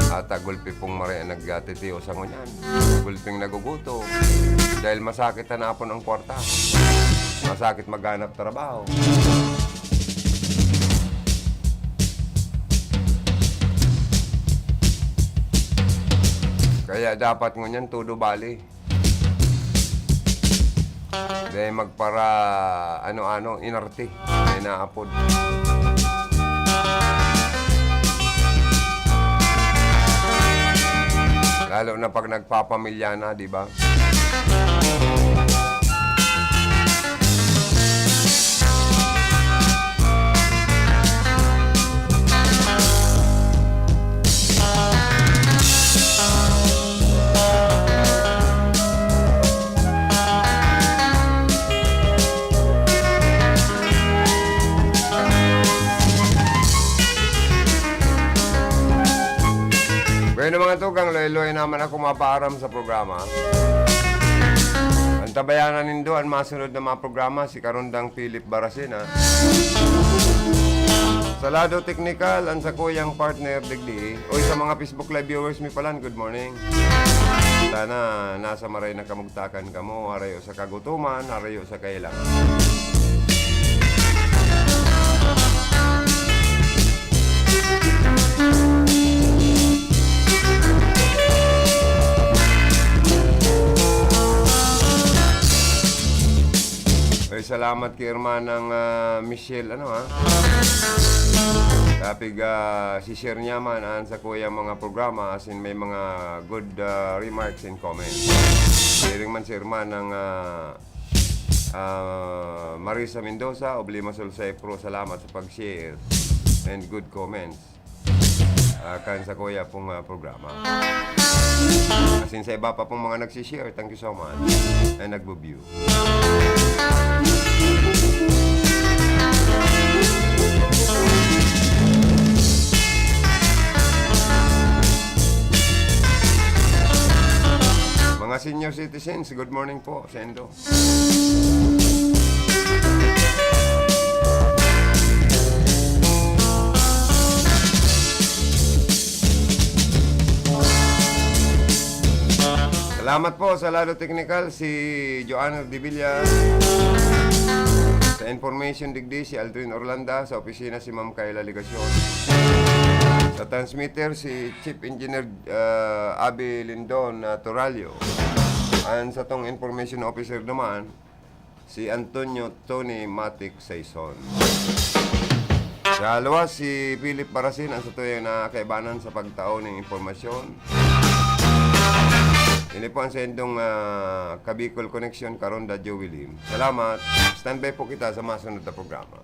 At, ah, gulpi pong maray ang nagtitiyo sa ngunyan. Gulping nagugutom. Dahil masakit hanapon ang kwarta. Masakit maghanap trabaho. Kaya dapat ngunyan todo bali. Dahil magpara ano-ano, inarte, na inaapod. Lalo na pag nagpapamilya na, di ba? Bueno, mga tugang, luhay-luhay naman ako mapaaram sa programa. Antabayanan nindo an masunod na mga programa, si Karundang Philip Baracena. Sa lado teknikal, ang sakuyang partner digdi. Oy, sa mga Facebook Live viewers mi palan, good morning. Sana nasa maray na kamugtakan kamo, harayo sa kagutoman, harayo sa kailangan. Ay, salamat kay Hermanang, ah, Michelle, ano, ha? Kapig, ah, si-share niya man an sakuyang mga programa, as in, may mga good, ah, remarks and comments. Siring man si Hermanang, ah, ah, Marisa Mendoza of Limassol, Saipro, salamat sa pag-share and good comments. Ah, kan sakuya pong, ah, programa. As in, sa iba pa pong mga nagsi-share, thank you so much. And nagbo-view. Mga senior citizens, good morning po sa indo. Salamat po sa lado teknikal, si Joanna Revilla. Sa information digdi, si Aldrin Orlanda. Sa opisina, si Ma'am Kayla Legacion. Sa transmitter, si Chief Engineer, ah, Abe Lindon, ah, Toralio. Ang satong information officer naman, si Antonio Tony Matic Saison. Sa luwas, si Philip Barasin, ang satuyang nakakaibanan sa pagtao ning impormasyon. Ini po ang saindong, ah, Kabicol Connection, Karonda Joey Lim. Salamat. Standby po kita sa masunod na programa.